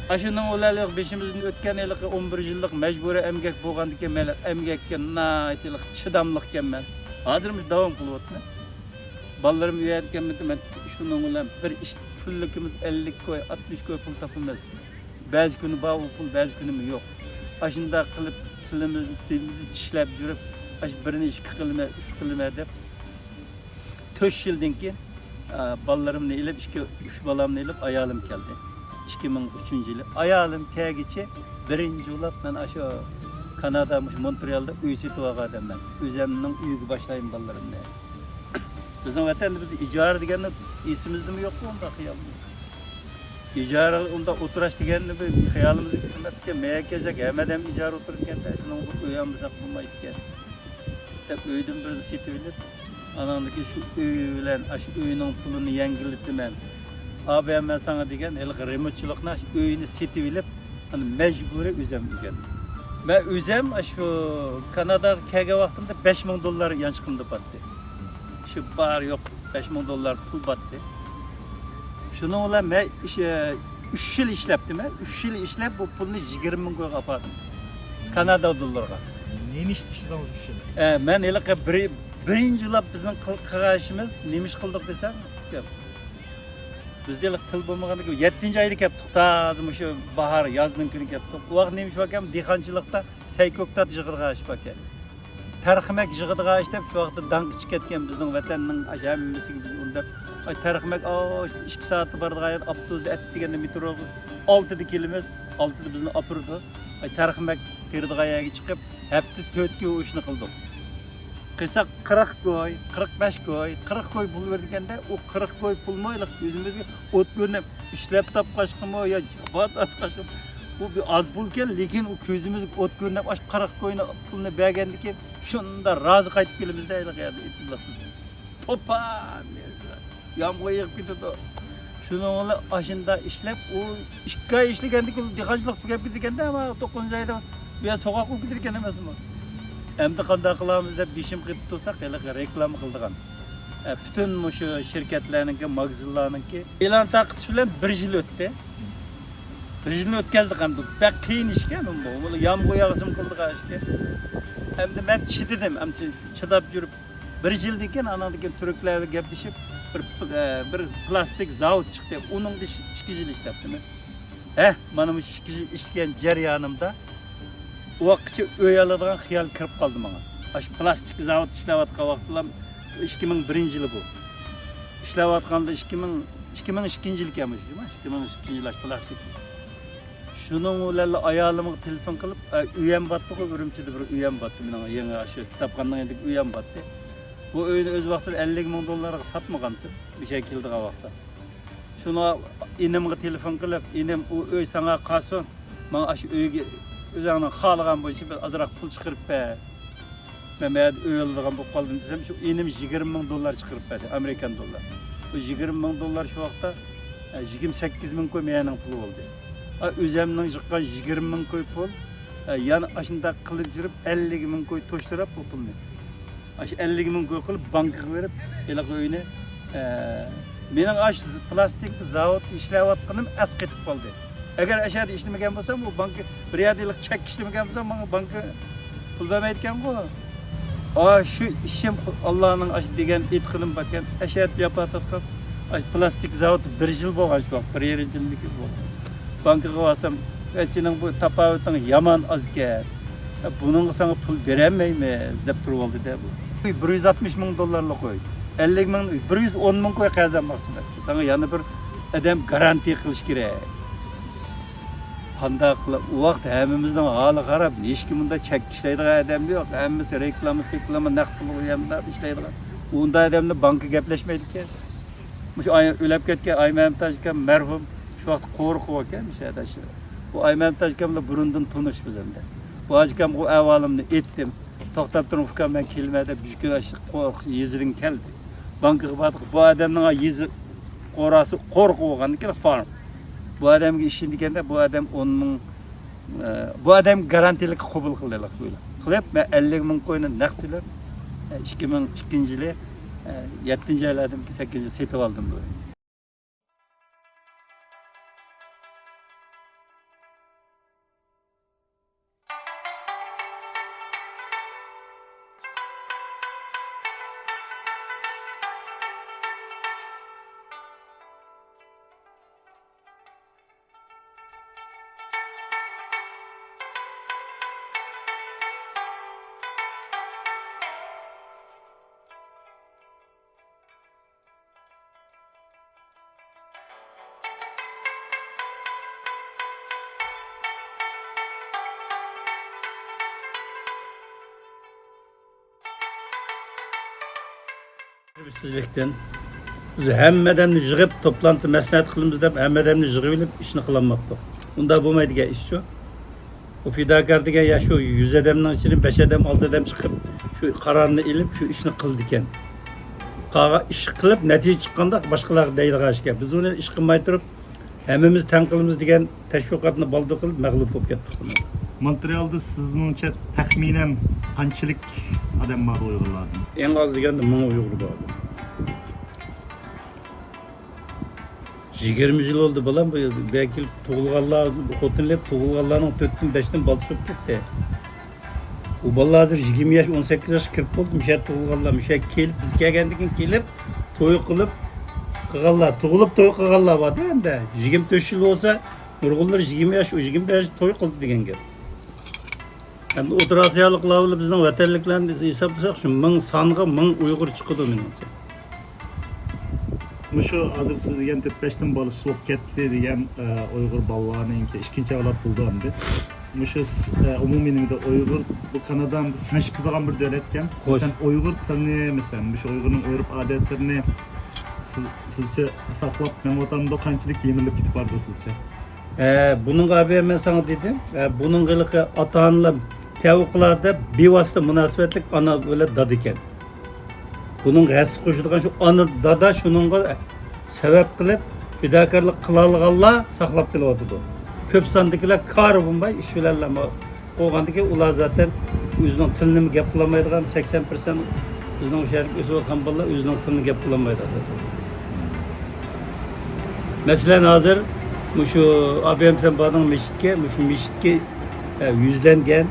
ئاشۇنىڭ بىلەن بېشىمىزدىن ئۆتكەن ھېلىقى ئون بىر يىللىق مەجبۇرىي ئەمگەك بولغاندىكىن، مەن ئەمگەككە ناھايىتى چىداملىقكەنمەن. ھازىرمۇ داۋام قىلىۋاتىمەن. بالىلىرىم ئۆيدىكەنمىتى، مەن شۇنىڭ بىلەن بىر ئىش، كۈنلۈكىمىز ئەللىك كوي، ئاتمىش كوي پۇل تاپىمىز. بەزى كۈنى بار ئۇ پۇل، بەزى كۈنى يوق. ئاشۇنداق قىلىپ تىلىمىز، تىلىمىزنى چىشلەپ يۈرۈپ، ئاشۇ بىرنى ئىككى قىلىمەن، ئۈچ قىلىمەن دەپ، تۆت يىلدىن كېيىن، ئا، بالىلىرىمنى ئېلىپ، ئىككى، ئۈچ بالامنى ئېلىپ، ئايالىم كەلدى. ئىككى مىڭ ئۈچىنچى يىلى. ئايالىم كەلگۈچە بىرىنچى بولاپ مەن ئاشۇ كانادا، مۇشۇ مونترېئالدا ئۆي سېتىۋالغان ئادەممەن. ئۆزەمنىڭ ئۆيىگە باشلايمەن بالىلىرىمنى. بىزنىڭ ۋەتەندە بىز ئىجارە دېگەننى ئېسىمىزدىمۇ يوققۇ، ئۇنداق خىيالمۇ. ئىجارە، ئۇنداق ئولتۇراش دېگەننى بىر خىيالىمىزغا كەلمەپتىكەن. مەن كەلسەك ھەممە ئادەم ئىجارە ئولتۇرىدىكەن-دە، شۇنىڭغا ئۆي ئالمىساق بولمايدىكەن دەپ ئۆيدىن بىرنى سېتىۋېلىپ، ئاناندىن كېيىن شۇ ئۆي بىلەن ئاشۇ ئۆينىڭ پۇلىنى يەڭگىللىتىمەن. ئابى، مەن ساڭا دېگەن ھېلىقى رېمونتچىلىقنى، ئاشۇ ئۆينى سېتىۋېلىپ، ئانا مەجبۇرىي ئۆزەم ئۆگەندىم. مەن ئۆزەم شۇ كاناداغا كەلگەن ۋاقتىمدا بەش مىڭ دوللار يانچۇقۇمدا بارتتى. شۇ بار يوق بەش مىڭ دوللار پۇل بارتتى. شۇنىڭ بىلەن مەن ئىش-، ئۈچ يىل ئىشلەپتىمەن. ئۈچ يىل ئىشلەپ، بۇ پۇلنى يىگىرمە مىڭ كويغا ئاپاردىم. كانادا دوللىرىغا. نېمە ئىش ئىشلىدىڭىز ئۈچ يىل؟ ئە، مەن ھېلىقى بىر-، بىرىنچى بولاپ بىزنىڭ قىل-، قىلغان ئىشىمىز، نېمە ئىش قىلدۇق دېسەم، گەپ. بىزدە ھېلىقى تىل بولمىغاندىكىن، يەتتىنچى ئايدا كەپتۇق، تازا مۇشۇ باھار، يازنىڭ كۈنى كەپتۇق. ئۇ ۋاقىت نېمە ئىش باركەن؟ دېھقانچىلىقتا سەي كۆكتات يىغىدىغان ئىش باركەن. تەرخىمەك يىغىدىغان ئىش دەپ، شۇ ۋاقىتتا داڭقى چىقىپ كەتكەن بىزنىڭ ۋەتەننىڭ ھەممىسىگە بىز ئۇنى دەپ، ئاي، تەرخىمەك، ئاي، ئىككى سائەتتە بارىدىغان يەر ئاپتوبۇستا ئەتە دېگەندە مېتروغا ئالتىدا كېلىمىز، ئالتىدا بىزنى ئاپىرىدۇ. ئاي، تەرخىمەك تېرىدىغان يەرگە چىقىپ، ھەپتە تۆت كۈن ئۇ ئىشنى قىلدۇق. قىلساق، قىرىق كوي، قىرىق بەش كوي، قىرىق كوي پۇل بېرىدىكەن-دە، ئۇ قىرىق كوي پۇلمۇ ھېلىقى ئۆزىمىزگە ئوت كۆرۈنۈپ ئىشلەپ تاپقاچقىمۇ يا جاپا تارتقاچقىمۇ، بۇ بىر ئاز پۇلكەن، لېكىن ئۇ كۆزىمىزگە ئوت كۆرۈنۈپ، ئاشۇ قىرىق كوينى پۇلنى بەرگەندىكىن، شۇنداق رازى قايتىپ كېلىمىز-دە، ھېلىقى يەردە ئېتىزلىق. توپا! يامغۇر يېغىپ كېتىدۇ. شۇنىڭ بىلەن ئاشۇنداق ئىشلەپ، ئۇ ئىككى ئاي ئىشلىگەندىن كېيىن دېھقانچىلىق تۈگەپ كېتىدىكەن-دە، ئەمما توققۇزىنچى ئايدا بۇ يەر سوغۇق بولۇپ كېتىدىكەن ئەمەسمۇ؟ ئەمدى قانداق قىلارمىز دەپ بېشىم قېتىپ تۇرساق، ھېلىقى رېكلاما قىلىدىغان، ئە، پۈتۈن مۇشۇ شىركەتلەرنىڭكى، ماگىزىنلارنىڭكى ئېلان تارقىتىش بىلەن بىر يىل ئۆتتى. بىر يىلنى ئۆتكەزدۇق ئەمدى. بەك قىيىن ئىشكەن بۇ. بۇ يامغۇر ياغسىمۇ قىلىدىغان ئىشكەن. ئەمدى مەن چىدىدىم، ئەمدى شۇ چىداپ يۈرۈپ، بىر يىلدىن كېيىن، ئاناندىن كېيىن تۈركلەر بىلەن گەپلىشىپ، بىر، ئە، بىر پلاستىك زاۋۇت چىقتى. ئۇنىڭدا ئىش-، ئىككى يىل ئىشلەپتىمەن. ھە، مانا مۇشۇ ئىككى يىل ئىشلىگەن جەريانىمدا ئۇ ۋاقىتقىچە ئۆي ئالىدىغان خىيال كىرىپ قالدى ماڭا. ئاشۇ پلاستىك زاۋۇت ئىشلەۋاتقان ۋاقىتلام ئىككى مىڭ بىرىنچى يىلى بۇ. ئىشلەۋاتقاندا ئىككى مىڭ، ئىككى مىڭ ئىككىنچى يىلكەن مۇشۇ، جۇما؟ ئىككى مىڭ ئىككىنچى يىل ئاشۇ پلاستىك. شۇنىڭ بىلەنلا ئايالىمغا تېلېفون قىلىپ، ئە، ئۆيەم باتتىغۇ، ئۈرۈمچىدە بىر ئۆيەم باتتى. مېنىڭ يېڭى ئاشۇ كىتابخانىنىڭ يېنىدىكى ئۆيەم باتتى. بۇ ئۆينى ئۆز ۋاقتىدا ئەللىك مىڭ دوللارغا ساتمىغانتىم، ئۆشە كېلىدىغان ۋاقىتتا. شۇنىڭغا ئىنىمغا تېلېفون قىلىپ، «ئىنىم، ئۇ ئۆي ساڭا قالسۇن، ماڭا ئاشۇ ئۆيگە ئۆزۈڭنىڭ خالىغان بويىچە بىر ئازراق پۇل چىقىرىپ بەر.» مەن مەيەردە ئۆي ئالىدىغان بولۇپ قالدىم دېسەم، شۇ ئىنىم يىگىرمە مىڭ دوللار چىقىرىپ بەردى، ئامېرىكان دوللار. بۇ يىگىرمە مىڭ دوللار شۇ ۋاقىتتا، ئە، يىگىرمە سەككىز مىڭ كوي مېنىڭ پۇل بولدى. ئا، ئۆزەمنىڭ يىغقان يىگىرمە مىڭ كوي پۇل، ئە، يەنە ئاشۇنداق قىلىپ يۈرۈپ، ئەللىك مىڭ كوي توشتۇراپ بۇ پۇلنى. ئاشۇ ئەللىك مىڭ كوي قىلىپ بانكىغا بېرىپ، ھېلىقى ئۆينى، ئە، مېنىڭ ئاشۇ پلاستىك زاۋۇتتا ئىشلەۋاتقىنىم ئەس قېتىپ قالدى. ئەگەر ئەشەدە ئىشلىمىگەن بولسام، ئۇ بانكا بىر يەردە ھېلىقى چەككە ئىشلىمىگەن بولسام، ماڭا بانكا پۇل بەرمەيدىكەنغۇ. ئا، شۇ ئىشىم ئاللانىڭ ئاشۇ دېگەن ئېيتقىنىم باركەن، ئەشەدە ياپا تارتقان، ئاشۇ پلاستىك زاۋۇتى بىر يىل بولغان شۇ ۋاقىت، بىر يېرىم يىلدىن كېيىن بولغان. بانكىغا بارسام، «ئە، سېنىڭ بۇ تاپاۋىتىڭ يامان ئازكەن. ئە، بۇنىڭغا ساڭا پۇل بېرەلمەيمىز» دەپ تۇرۇۋالدى-دە بۇ. بىر يۈز ئاتمىش مىڭ دوللارلىق ئۆي. ئەللىك مىڭ، بىر يۈز ئون مىڭ كوي قەرز ئالماقچىمەن. ساڭا يەنە بىر ئادەم گارانتىيە قىلىش كېرەك. قانداق قىلىپ، ئۇ ۋاقىت ھەممىمىزنىڭ ھالى خاراب، ھېچكىم ئۇنداق چەككە ئىشلەيدىغان ئادەم يوق، ھەممىسى رېكلاما، پېكلاما، نەق پۇلغا ئۇيامدا ئىشلەيدىغان. ئۇنداق ئادەمنى بانكا گەپلەشمەيدىكەن. مۇشۇ ئاي-، ئۆلۈپ كەتكەن ئايمەمتاش ئاكام مەرھۇم شۇ ۋاقىت قورقۇپ ئىكەن مۇشۇ يەردە شۇ. بۇ ئايمەمتاش ئاكام بىلەن بۇرۇندىن تونۇش بىز ئەمدى. بۇ ھاجىكامغا ئۇ ئەھۋالىمنى ئېيتتىم. توختاپ تۇرۇڭ ئۇكام، مەن كېلىمەن دەپ، بىر كۈن ئاشۇ قورق-، يېزىرىڭ كەلدى. بانكىغا باردۇق. بۇ ئادەمنىڭ يېزا قوراسى قورقۇپ بولغاندىكىن فارم. بۇ ئادەمگە ئىشىنىدىكەندە، بۇ ئادەم ئون مىڭ، ئە، بۇ ئادەم گارانتىيىلىك قوبۇل قىلدى، قىلىپ، مەن ئەللىك مىڭ كوينى نەق تۆلەپ، ئە، ئىككى مىڭ ئىككىنچى يىلى، ئە، يەتتىنچى ئايلاردىن سەككىزىنچى يىلى سېتىپ ئالدىم بۇ. تەجرىبىسىزلىكتىن بىز ھەممە ئادەمنى يىغىپ، توپلانتى مەسلىھەت قىلىمىز دەپ، ھەممە ئادەمنى يىغىۋېلىپ ئىشنى قىلالماپتۇق. ئۇنداق بولمايدىغان ئىشچۇ. ئۇ فىداكار دېگەن يا شۇ يۈز ئادەمنىڭ ئىچىدىن بەش ئادەم، ئالتە ئادەم چىقىپ، شۇ قارارنى ئېلىپ، شۇ ئىشنى قىلىدىكەن. قالغان ئىش قىلىپ، نەتىجە چىققاندا باشقىلار دەيدىغان ئىشكەن. بىز ئۇنى ئىش قىلماي تۇرۇپ، ھەممىمىز تەڭ قىلىمىز دېگەن تەشۋىقاتنى بالدۇر قىلىپ، مەغلۇپ بولۇپ كەتتۇق. مونترېئالدا سىزنىڭچە تەخمىنەن قانچىلىك ئادەم بار ئۇيغۇرلاردىن؟ ئەڭ ئاز دېگەندە مىڭ ئۇيغۇر بار. يىگىرمە يىل بولدى، بالام، بۇ يەرگە كېلىپ تۇغۇلغانلار، خوتۇن ئېلىپ تۇغۇلغانلارنىڭ تۆتتىن بەشتىن بالىسى بولۇپ كەتتى. ئۇ بالىلار ھازىر يىگىرمە ياش، ئون سەككىز ياشقا كىرىپ بولدى، مۇشۇ يەردە تۇغۇلغانلار، مۇشۇ يەرگە كېلىپ، بىز كەلگەندىن كېيىن كېلىپ، توي قىلىپ قىلغانلار، تۇغۇلۇپ توي قىلغانلار بار-دە ئەمدى. يىگىرمە تۆت يىل بولسا، نۇرغۇنلىرى يىگىرمە ياش، يىگىرمە بەش ياش توي قىلدى دېگەن گەپ. ئەمدى ئوتتۇرا ئاسىيالىقلار بىلەن بىزنىڭ ۋەتەنلىكلەرنى ھېسابلىساق، شۇ مىڭ سانغا مىڭ ئۇيغۇر چىقىدۇ مېنىڭچە. مۇشۇ ھازىر سىز دېگەن تۆت بەشتىن بالىسى بولۇپ كەتتى دېگەن، ئە، ئۇيغۇر بالىلارنىڭكى ئىككىنچى ئەۋلاد بولدى ئەمدى. مۇشۇ س-، ئە، ئومۇمىي نېمىدە ئۇيغۇر، بۇ كانادا سىڭىشىپ كېتىدىغان بىر دۆلەتكەن. خوش. مەسىلەن، ئۇيغۇر تىلىنى، مەسىلەن، مۇشۇ ئۇيغۇرنىڭ ئۆرپ ئادەتلىرىنى سىز، سىزچە ساقلاپ مېڭىۋاتامدۇ؟ قانچىلىك يېمىرىلىپ كېتىپ بارىدۇ سىزچە؟ ھە، بۇنىڭغا ئابىيەم مەن ساڭا دېدىم. ھە، بۇنىڭغا ھېلىقى ئاتا-ئانىلار تەۋە قىلار دەپ بىۋاسىتە مۇناسىۋەتلىك ئانا بىلەن دادا ئىكەن. بۇنىڭغا ھەسسە قوشىدىغان شۇ ئانا، دادا شۇنىڭغا سەۋەب قىلىپ، پىداكارلىق قىلالىغانلار ساقلاپ قېلىۋاتىدۇ. كۆپ ساندىكىلەر كارى بولماي ئىش بىلەنلا ما-، قويغاندىكىن ئۇلار زاتەن ئۆزىنىڭ تىلىنىمۇ گەپ قىلالمايدىغان، سەكسەن پىرسەنت بىزنىڭ شەھەردە ئۆسۈۋاتقان بالىلار ئۆزىنىڭ تىلىنى گەپ قىلالمايدۇ ئاساسەن. مەسىلەن، ھازىر مۇشۇ ئابىيەم سەن باردىڭ مەسچىتكە، مۇشۇ مەسچىتكە، ئە، يۈزلەنگەن،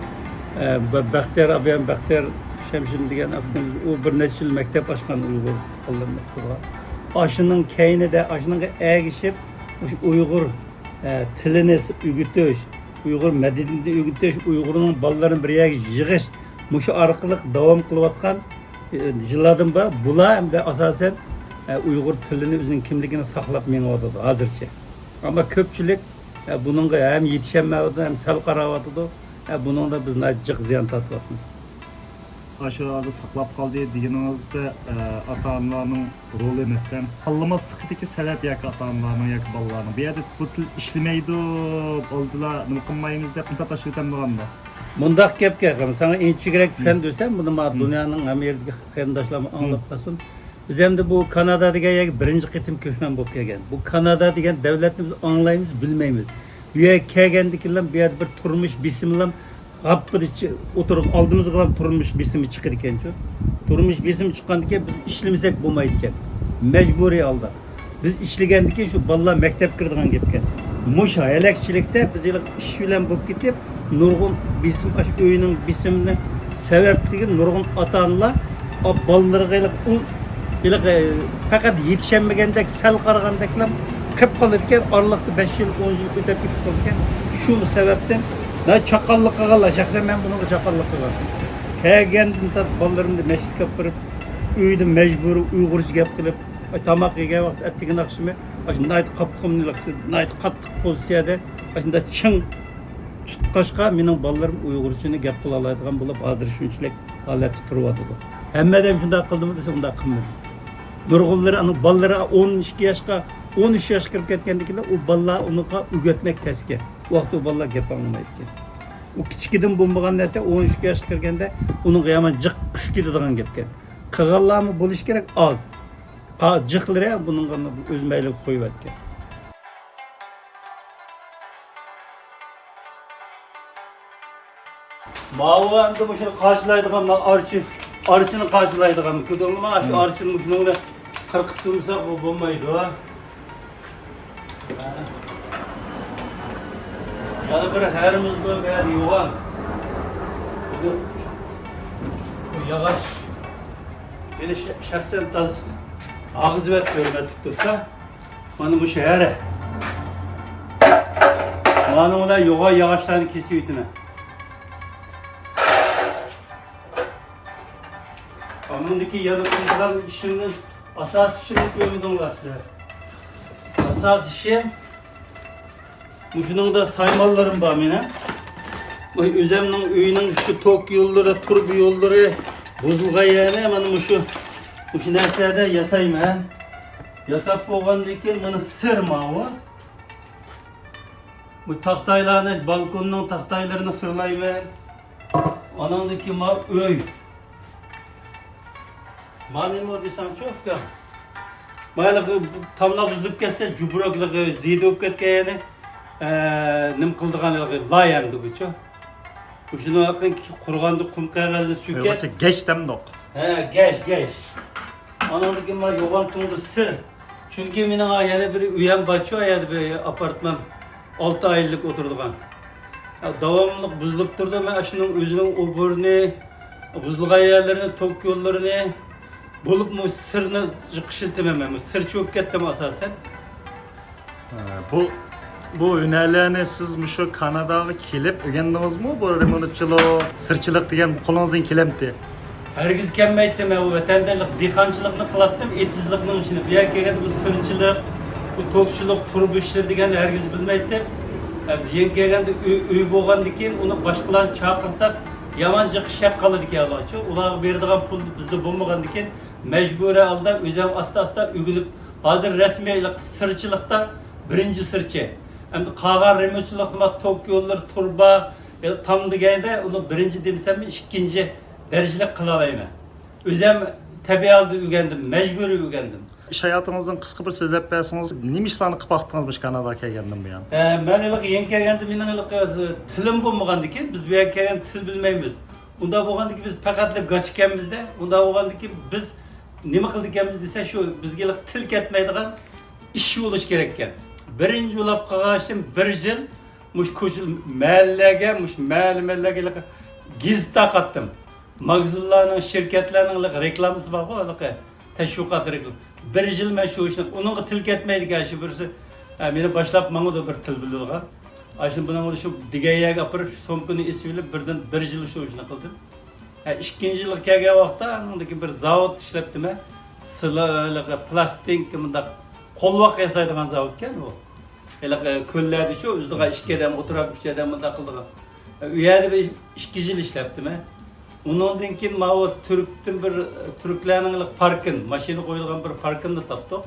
ئە، بە-، بەختىيار ئابىيەم، بەختىيار شەمشىدىن دېگەن ئاكىمىز، ئۇ بىر نەچچە يىل مەكتەپ ئاچقان ئۇيغۇر بالىلىرىنى ئوقۇتىدىغان. ئاشۇنىڭ كەينىدە، ئاشۇنىڭغا ئەگىشىپ، مۇشۇ ئۇيغۇر، ئە، تىلىنى س-، ئۆگىتىش، ئۇيغۇر مەدەنىيىتىنى ئۆگىتىش، ئۇيغۇرنىڭ بالىلىرىنى بىر يەرگە يىغىش، مۇشۇ ئارقىلىق داۋام قىلىۋاتقان، ئە، يىللاردىن بۇيان بۇلار ئەمدى ئاساسەن، ئە، ئۇيغۇر تىلىنى، ئۆزىنىڭ كىملىكىنى ساقلاپ مېڭىۋاتىدۇ ھازىرچە. ئەمما كۆپچىلىك، ئە، بۇنىڭغا ھەم يېتىشەلمەيۋاتىدۇ، ھەم سەل قاراۋاتىدۇ. ئە، بۇنىڭدا بىز ناھايىتى جىق زىيان تارتىۋاتىمىز. ئاشۇ ھازىر ساقلاپ قالدى دېگىنىڭىزدە، ئە، ئاتا-ئانىلارنىڭ رولى، مەسىلەن، تاللىماسلىقىدىكى سەۋەب ياكى ئاتا-ئانىلارنىڭ ياكى بالىلارنىڭ، بۇ يەردە بۇ تىل ئىشلىمەيدۇ، بالىلار نېمە قىلمايمىز دەپ تاشلىۋېتەمدىغاندۇ؟ مۇنداق گەپكە، ساڭا ئىنچىكىرەك چۈشەندۈرسەم، بۇنى ماڭا دۇنيانىڭ ھەممە يېرىدىكى قېرىنداشلارمۇ ئاڭلاپ قالسۇن. بىز ئەمدى بۇ كانادادىكى يەرگە بىرىنچى قېتىم كۆچمەن بولۇپ كەلگەن. بۇ كانادا دېگەن دۆلەتنى بىز ئاڭلايمىز، بىلمەيمىز. بۇ يەرگە كەلگەندىن كېيىن بۇ يەردە بىر تۇرمۇش بېسىمىلام غاپپىدە ئوتتۇرىغا ئالدىمىزغا تۇرمۇش بېسىمى چىقىدىكەنچۇ. تۇرمۇش بېسىمى چىققاندىن كېيىن بىز ئىشلىمىسەك بولمايدىكەن. مەجبۇرىي ھالدا. بىز ئىشلىگەندىن كېيىن شۇ بالىلار مەكتەپكە كىرىدىغان گەپكەن. مۇشۇ ھەلەكچىلىكتە بىز ھېلىقى ئىش بىلەن بولۇپ كېتىپ، نۇرغۇن بېسىم، ئاشۇ ئۆينىڭ بېسىمىنى سەۋەبلىك نۇرغۇن ئاتا-ئانىلار بالىلىرىغا ھېلىقى ئۇ، ھېلىقى پەقەت يېتىشەلمىگەندەك، سەل قارىغاندەكلا قېلىپ قالىدىكەن. ئارىلىقتا بەش يىل، ئون يىل ئۆتۈپ كېتىپ قالىدىكەن. شۇ سەۋەبتىن چاققانلىق قىلغانلار، شەخسەن مەن بۇنىڭغا چاققانلىق قىلغان. كەلگەندىن تارتىپ بالىلىرىمنى مەسچىتكە ئاپىرىپ، ئۆيدە مەجبۇرىي ئۇيغۇرچە گەپ قىلىپ، ئاي، تاماق يېگەن ۋاقىت ئەتىگەن ئاخشىمى، ئاشۇ ناھايىتى قاپقۇملۇق، ناھايىتى قاتتىق پوزىتسىيەدە شۇنداق چىڭ تۇتقاچقا، مېنىڭ بالىلىرىم ئۇيغۇرچىنى گەپ قىلالايدىغان بولۇپ، ھازىر شۇنچىلىك ھالەتتە تۇرۇۋاتىدۇ. ھەممە ئادەم شۇنداق قىلدىمۇ دېسە، ئۇنداق قىلمىدى. نۇرغۇنلىرى ئۇنىڭ بالىلىرى ئون ئىككى ياشقا، ئون ئۈچ ياشقا كىرىپ كەتكەندىن كېيىن ئۇ بالىلار ئۇنىڭغا ئۆگەتمەك تەسكەن. ئۇ ۋاقىتتا ئۇ بالىلار گەپ ئاڭلىمايدىكەن. ئۇ كىچىكىدىن بولمىغان نەرسە ئون ئۈچ ياشقا كىرگەندە ئۇنىڭغا يامان جىق كۈچ كېتىدىغان گەپكەن. قىلغانلارمۇ بولۇشى كېرەك ئاز. قا-، جىقلىرى بۇنىڭغا ئۆز مەيلىگە قويۇۋەتكەن. ماۋۇ ئەمدى مۇشۇنى قاچىلايدىغان، مانا ئارچا، ئارچىنى قاچىلايدىغان. كۆردۈڭلارمۇ؟ مانا شۇ ئارچىنى مۇشۇنىڭ بىلەن قىرقىپ تۇرمىساق بۇ بولمايدۇ. يەنە بىر ھەرىمىز بار، بۇ يەردە يوغان. بۇ ياغاچ. مېنى شە-، شەخسەن تازا ئاغزىۋەت ھۆرمەتلىك دوستلار. مانا مۇشۇ ھەرە. مانا بۇلار يوغان ياغاچلارنى كېسىۋېتىمەن. ئاندىن كېيىن يەنە قىلىدىغان ئىشىمنى، ئاساسىي ئىشىمنى كۆرمىدىڭلار سىلەر. ئاساسىي ئىشىم، مۇشۇنىڭدا سايمانلىرىم بار مېنىڭ. بۇ ئۆزۈمنىڭ ئۆيىنىڭ شۇ توك يوللىرى، تۇرۇبا يوللىرى بۇزۇلغان يەرنى مانا مۇشۇ، مۇشۇ نەرسىلەردە ياسايمەن. ياساپ بولغاندىن كېيىن مانا سىر ماۋۇ. بۇ تاختايلارنى، بالكوننىڭ تاختايلىرىنى سىرلايمەن. ئاناڭدىن كېيىن ماۋۇ ئۆي. مانا نېمە دېسەڭچۇ، ئۇكام؟ مانا تاملار بۇزۇلۇپ كەتسە، جۇبراكلىقى زىيدە بولۇپ كەتكەن يەنى، ئە، نېمە قىلىدىغان ھېلىقى لاي ئەمدى بۇچۇ. مۇشۇنى قۇرغاندا قۇم قەغەزنى سۈركەپ. ئۇيغۇرچە گەج دەمدۇق. ھە، گەج، گەج. ئاناڭدىن كېيىن مانا يوغان تۇڭدا سىر. چۈنكى مېنىڭ يەنە بىر ئۆيەم بارچۇ، ئۇ يەردە بىر ئاپارتمان، ئالتە ئائىلىلىك ئولتۇرىدىغان. داۋاملىق بۇزۇلۇپ تۇرىدۇ. مەن ئاشۇنىڭ ئۆزىنىڭ ئوبورىنى، بۇزۇلغان يەرلىرىنى، توك يوللىرىنى، بولۇپمۇ سىرنى جىق ئىشلىتىمەن مەن. سىرچى بولۇپ كەتتىم ئاساسەن. ھە، بۇ، بۇ ھۈنەرلەرنى سىز مۇشۇ كاناداغا كېلىپ ئۆگەندىڭىزمۇ؟ بۇ رېمونتچىلىق، سىرچىلىق دېگەن قولىڭىزدىن كېلەمتى؟ ھەرگىز كەلمەيتتىم. مەن ئۇ ۋەتەندە دېھقانچىلىقنى قىلاتتىم، ئېتىزلىقنىڭ ئىچىنى. بۇ يەرگە كەلگەندە بۇ سىرچىلىق، بۇ توكچىلىق، تۇرۇبا ئىشلىرى دېگەننى ھەرگىز بىلمەيتتىم. ھە، بىز يېڭى كەلگەندە ئۆي، ئۆي بولغاندىن كېيىن ئۇنى باشقىلارنى چاقىرساق يامان جىق ئىشلەپ قالىدىكەن ئۇلارچۇ. ئۇلارغا بېرىدىغان پۇل بىزدە بولمىغاندىن كېيىن مەجبۇرىي ھالدا ئۆزۈم ئاستا-ئاستا ئۆگىنىپ، ھازىر رەسمىي سىرچىلىقتا بىرىنچى سىرچى. ئەمدى قالغان رېمونتچىلىقتا توك يوللىرى، تۇرۇبا، تام دېگەندە ئۇنى بىرىنچى دېمىسەممۇ، ئىككىنچى دەرىجىلىك قىلالايمەن. ئۆزۈم تەبىئىي ھالدا ئۆگەندىم، مەجبۇرىي ئۆگەندىم. ئىش ھاياتىڭىزدىن قىسقا بىر سۆزلەپ بەرسىڭىز، نېمە ئىشلارنى قىلىپ باقتىڭىز مۇشۇ كاناداغا كەلگەندىن بۇيان؟ ئە، مەن ھېلىقى يېڭى كەلگەندە مېنىڭ ھېلىقى، ئە، تىلىم بولمىغاندىكىن، بىز بۇ يەرگە كەلگەندە تىل بىلمەيمىز. ئۇنداق بولغاندىكىن بىز پەقەتلا گاچ ئىكەنمىزدە، ئۇنداق بولغاندىكىن بىز نېمە قىلىدىكەنمىز دېسە، شۇ بىزگە ھېلىقى تىل كەتمەيدىغان ئىش بولۇشى كېرەككەن. بىرىنچى ئۇلاپ قالغان ئىشىم بىر يىل مۇشۇ كوچا، مەھەللىلەرگە، مۇشۇ مەھەللە، مەھەللىلەرگە ھېلىقى گېزىت تارقاتتىم. ماگىزىنلارنىڭ، شىركەتلەرنىڭ ھېلىقى رېكلامىسى بارغۇ، ھېلىقى تەشۋىقات رېكلام-، بىر يىل مەن شۇ ئىشنى، ئۇنىڭغا تىل كەتمەيدىكەن، شۇ بىرسى، ئە، مېنى باشلاپ ماڭىدۇ بىر تىل بىلىدىغان. ئاشۇ بۇنىڭ شۇ دېگەن يەرگە ئاپىرىپ، شۇ سومكىنى ئېسىۋېلىپ، بىردىن بىر يىل شۇ ئىشنى قىلدىم. ھە، ئىككىنچى يىلغا كەلگەن ۋاقىتتا ئاندىن كېيىن بىر زاۋۇتتا ئىشلەپتىمەن. سىلىلىق، پلاستىنكا، مۇنداق قولۋاق ياسايدىغان زاۋۇتكەن ئۇ. ھېلىقى كۆللەردىچۇ، ئۆزىدىغان ئىككى ئادەم ئولتۇرۇپ، ئۈچ ئادەم مۇنداق قىلىدىغان. ئۇ يەردە بىر ئىككى يىل ئىشلەپتىمەن. ئۇنىڭدىن كېيىن ماۋۇ تۈركتىن بىر، تۈركلەرنىڭ ھېلىقى پاركىن، ماشىنا قويىدىغان بىر پاركىننى تاپتۇق.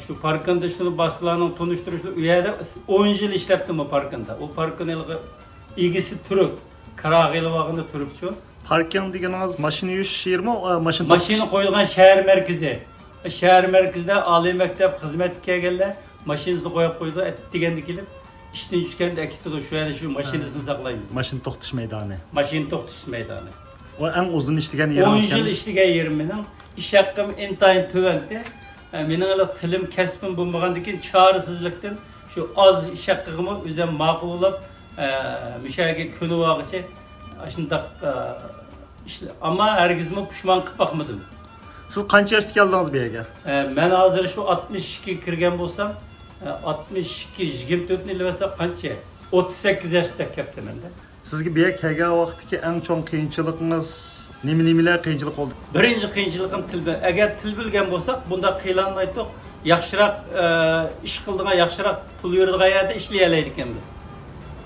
شۇ پاركىندا شۇنى باشقىلارنىڭ تونۇشتۇرۇشى، ئۇ يەردە ئون يىل ئىشلەپتىمەن پاركىندا. ئۇ پاركىن ھېلىقى ئىگىسى تۈرك، كىراغا ئېلىۋالغىنى تۈركچۇ. پاركىڭ دېگىنىڭىز ماشىنا يۇيۇش يېرىمۇ؟ ئا، ماشىنا ماشىنا توختىتىش. قويۇلغان شەھەر مەركىزى. شەھەر مەركىزىدە ئالىي مەكتەپ خىزمەتكە كەلگەنلەر ماشىنىسىنى قويۇپ قويىدۇ، ئەتە دېگەندە كېلىپ ئىشتىن چۈشكەندە ئەكېتىدۇ، شۇ يەردە شۇ ماشىنىسىنى ساقلايمىز. ماشىنا توختىتىش مەيدانى. ماشىنا توختىتىش مەيدانى. ئۇ ئەڭ ئۇزۇن ئىشلىگەن يېرىڭىز ئون يىل ئىكەن. ئىشلىگەن يېرىم مېنىڭ. ئىش ھەققىم ئىنتايىن تۆۋەنتى. ئە، مېنىڭ ھېلى تىلىم، كەسپىم بولمىغاندىكىن، چارىسىزلىكتىن شۇ ئاز ئىش ھەققىگىمۇ ئۆزۈم ماقۇللاپ، ئە، مۇشۇ يەرگە كۆنۈۋالغۇچە ئاشۇنداق، ئە، ئىشلە-، ئەمما ھەرگىزمۇ پۇشمان قىلىپ باقمىدىم. سىز قانچە ياشتا كەلدىڭىز بۇ يەرگە؟ ئە، مەن ھازىر شۇ ئاتمىش ئىككىگە كىرگەن بولسام، ئە، ئاتمىش ئىككى، يىگىرمە تۆتنى ئېلىۋەتسەك قانچە؟ ئوتتۇز سەككىز ياشتا كەپتىمەن-دە. سىزگە بۇ يەرگە كەلگەن ۋاقىتتىكى ئەڭ چوڭ قىيىنچىلىقىڭىز نېمە، نېمىلەر قىيىنچىلىق بولدى؟ بىرىنچى قىيىنچىلىقىم تىل بىل-، ئەگەر تىل بىلگەن بولساق، بۇنداق قىينالمايتتۇق. ياخشىراق، ئە، ئىش قىلىدىغان، ياخشىراق پۇل يۈرىدىغان يەردە ئىشلىيەلەيدىكەنمىز.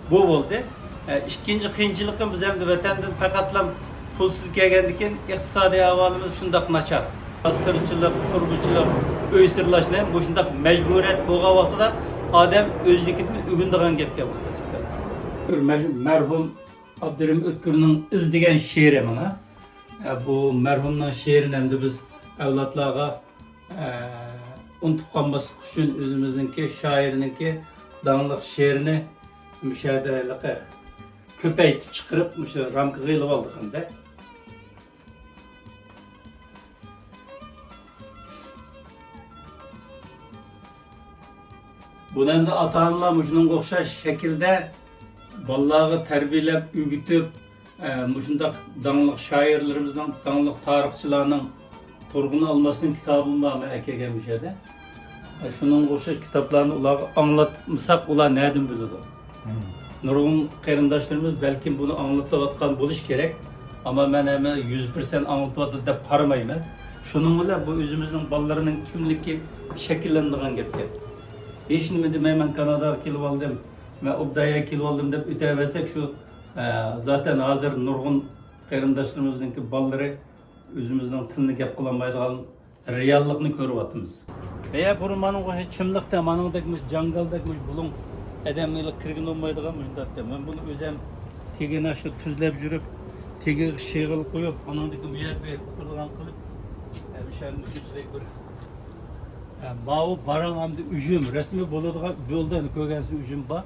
بۇ بولدى. ئە، ئىككىنچى قىيىنچىلىقىمىز ئەمدى ۋەتەندىن پەقەتلا پۇلسىز كەلگەندىن كېيىن ئىقتىسادىي ئەھۋالىمىز شۇنداق ناچار. سىرچىلىق، تۇرغۇچىلىق، ئۆي سىرلاشنى مۇشۇنداق مەجبۇرىيەت بولغان ۋاقتىدا ئادەم ئۆزلۈكىدىن ئۆگىنىدىغان گەپكەن بۇ. مەر-، مەرھۇم ئابدۇرېھىم ئۆتكۈرنىڭ ئىز دېگەن شېئىرى مانا. ئە، بۇ مەرھۇمنىڭ شېئىرىنى ئەمدى بىز ئەۋلادلارغا، ئە، ئۇنتۇپ قالماسلىق ئۈچۈن ئۆزىمىزنىڭكى شائىرنىڭكى داڭلىق شېئىرىنى مۇشۇ يەردە ھېلىقى كۆپەيتىپ چىقىرىپ، مۇشۇ رامكىغا ئېلىۋالدۇق ئەمدى. بۇنى ئەمدى ئاتا-ئانىلار مۇشۇنىڭغا ئوخشاش شەكىلدە بالىلارغا تەربىيەلەپ، ئۆگىتىپ، ئە، مۇشۇنداق داڭلىق شائىرلىرىمىزنىڭ، داڭلىق تارىخچىلارنىڭ، تۇرغۇن ئالماسنىڭ كىتابىمۇ بار، مەن ئەكەلگەن مۇشۇ يەردە. ئە، شۇنىڭغا ئوخشاش كىتابلارنى ئۇلارغا ئاڭلاتمىساق، ئۇلار نەدىن بىلىدۇ؟ مم. نۇرغۇن قېرىنداشلىرىمىز بەلكىم بۇنى ئاڭلىتىۋاتقان بولۇشى كېرەك، ئەمما مەن ھەممە يۈز پىرسەنت ئاڭلىتىۋاتىدۇ دەپ قارىمايمەن. شۇنىڭ بىلەن بۇ ئۆزىمىزنىڭ بالىلىرىنىڭ كىملىكى شەكىللىنىدىغان گەپكەن. ھېچنېمە دېمەي، مەن كاناداغا كېلىۋالدىم، مەن ئوبدانە كېلىۋالدىم دەپ ئۆتەۋەرسەك، شۇ، ئە، زاتەن ھازىر نۇرغۇن قېرىنداشلىرىمىزنىڭكى بالىلىرى ئۆزىمىزنىڭ تىلىنى گەپ قىلالمايدىغان رېئاللىقنى كۆرۈۋاتىمىز. ھەيە، بۇرۇن مانىڭغا چىملىقتا، مانىڭدەك مۇشۇ جاڭگالدەك مۇشۇ بۇلۇڭ ئادەملەر كىرگىلى بولمايدىغان مۇشۇنداق. مەن بۇنى ئۆزۈم تېگىنى شۇ تۈزلەپ يۈرۈپ، تېگىگە شېغىل قويۇپ، ئانىڭدىكى بۇ يەر بېرىپ ئولتۇرىدىغان قىلىپ، ھەم شۇنداق بىر، ھە، ماۋۇ باراڭ ئەمدى ئۈجۈم، رەسمىي بولىدىغان يولدا كۆرگەنسىز ئۈجۈم بار.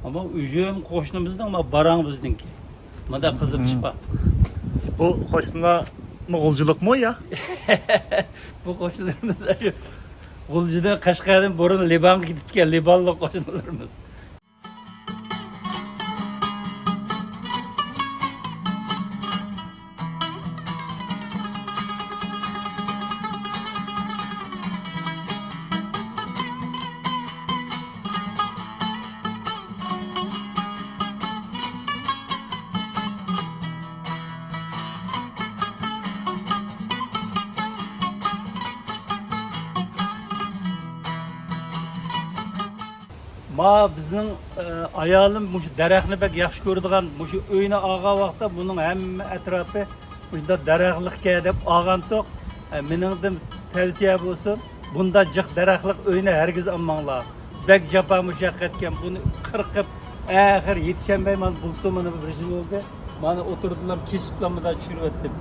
ئەمما ئۈجۈم قوشنىمىزنىڭ، ما باراڭ بىزنىڭكى. مادا قىزىق ئىش بار. بۇ قوشنىلارمۇ غۇلجىلىقمۇ يا؟ بۇ قوشنىلىرىمىز غۇلجىدىن، قەشقەردىن بۇرۇن لىبانغا كېتىپتىكەن، لىبانلىق قوشنىلىرىمىز. ما بىزنىڭ، ئە، ئايالىم مۇشۇ دەرەخنى بەك ياخشى كۆرىدىغان، مۇشۇ ئۆينى ئالغان ۋاقىتتا بۇنىڭ ھەممە ئەتراپى مۇشۇنداق دەرەخلىككەن دەپ ئالغانتۇق. ئە، مېنىڭدىن تەۋسىيە بولسۇن، بۇنداق جىق دەرەخلىك ئۆينى ھەرگىز ئالماڭلار. بەك جاپا مۇشەققەتكەن، بۇنى قىرقىپ، ئاخىر يېتىشەلمەي، مانا بۇلتۇر مانا بىر يىل بولدى. مانا ئوتتۇرىدىلا كېسىپلا مۇنداق چۈشۈرۈۋەتتىم.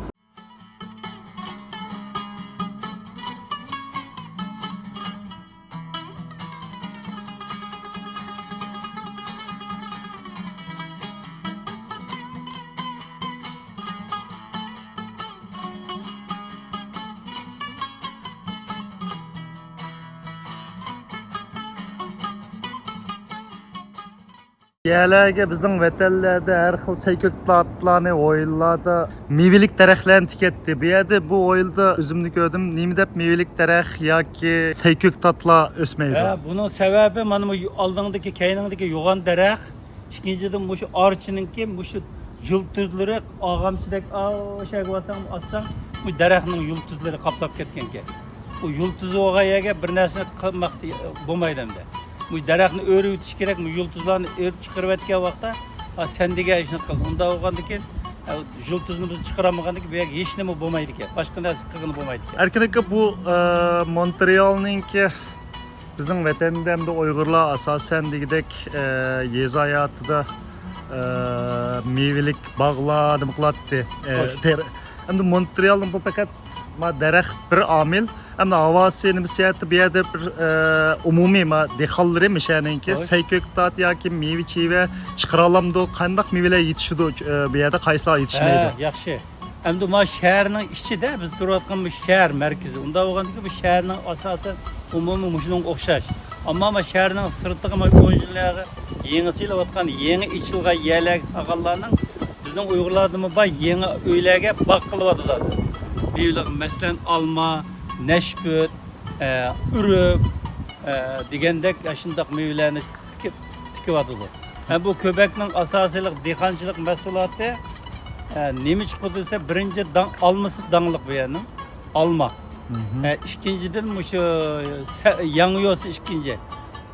يەرلەرگە بىزنىڭ ۋەتەنلەردە ھەر خىل سەي-كۆكتاتلارنى ھويلىلاردا مېۋىلىك دەرەخلەرنى تىكەتتى. بۇ يەردە بۇ ھويلىدا ئۆزۈمنى كۆردۈم. نېمە دەپ مېۋىلىك دەرەخ ياكى سەي-كۆكتاتلار ئۆسمەيدۇ؟ ھە، بۇنىڭ سەۋەبى مانا بۇ ئالدىڭدىكى، كەينىڭدىكى يوغان دەرەخ. ئىككىنچىدىن، مۇشۇ ئارچىنىڭكى مۇشۇ يۇلتۇزلىرى ئارغامچىدەك ئاشاق بارساڭ، ئاتساڭ، مۇشۇ دەرەخنىڭ يۇلتۇزلىرى قاپلاپ كەتكەنكەن. ئۇ يۇلتۇزى بولغان يەرگە بىر نەرسىنى قىلماق بولمايدۇ ئەمدى. مۇشۇ دەرەخنى ئۆرۈۋېتىش كېرەك، مۇشۇ يۇلتۇزلارنى ئۆرۈپ چىقىرىۋەتكەن ۋاقىتتا، ھا، سەن دېگەن ئىشنى قىل. ئۇنداق بولغاندىكىن، ھا، يۇلتۇزنى بىز چىقىرالمىغاندىكىن، بۇ يەرگە ھېچنېمە بولمايدىكەن. باشقا نەرسە قىلغىلى بولمايدىكەن. ئەركىن ئاكا، بۇ، ئە، مونترېئالنىڭكى بىزنىڭ ۋەتەندە ئەمدى ئۇيغۇرلار ئاساسەن دېگۈدەك، ئە، يېزا ھاياتىدا، ئە، مېۋىلىك باغلار نېمە قىلاتتى. ئە، خوش. تېر-، ئەمدى مونترېئالنىڭ بۇ پەقەت ما دەرەخ بىر ئامىل. ئەمدى ھاۋاسى نېمىسى يەتتى، بۇ يەردە بىر، ئە، ئومۇمىي ما دېھقانلىرى مىشەنىڭكى خوش. سەي-كۆكتات ياكى مېۋە-چېۋە چىقىرالامدۇ؟ قانداق مېۋىلەر يېتىشىدۇ، ئە، بۇ يەردە قايسىلار يېتىشمەيدۇ؟ ھە، ياخشى. ئەمدى مانا شەھەرنىڭ ئىچىدە، بىز تۇرۇۋاتقان بۇ شەھەر مەركىزى. ئۇنداق بولغاندىكىن بۇ شەھەرنىڭ ئاساسەن ئومۇمى مۇشۇنىڭغا ئوخشاش. ئەمما مانا شەھەرنىڭ سىرتىغا مانا كونژىنلارغا يېڭى سېلىۋاتقان، يېڭى ئېچىلغان يەرلەرگە سالغانلارنىڭ بىزنىڭ ئۇيغۇرلاردىمۇ بار يېڭى ئۆيلەرگە باغ قىلىۋاتىدۇ ھازىر. مېۋىلەر، مەسىلەن، ئالما، نەشپۈت، ئە، ئۈرۈك، ئە، دېگەندەك ئاشۇنداق مېۋىلەرنى تىكىپ، تىكىۋاتىدۇ. ھەم بۇ كۆبەكنىڭ ئاساسىيلىق دېھقانچىلىق مەھسۇلاتى، ئە، نېمە چىقىدۇ دېسە، بىرىنچى داڭ-، ئالمىسى داڭلىق بۇ يەرنىڭ. ئالما. ئە، ئىككىنچىدىن، مۇشۇ سە-، ياڭيوسى ئىككىنچى.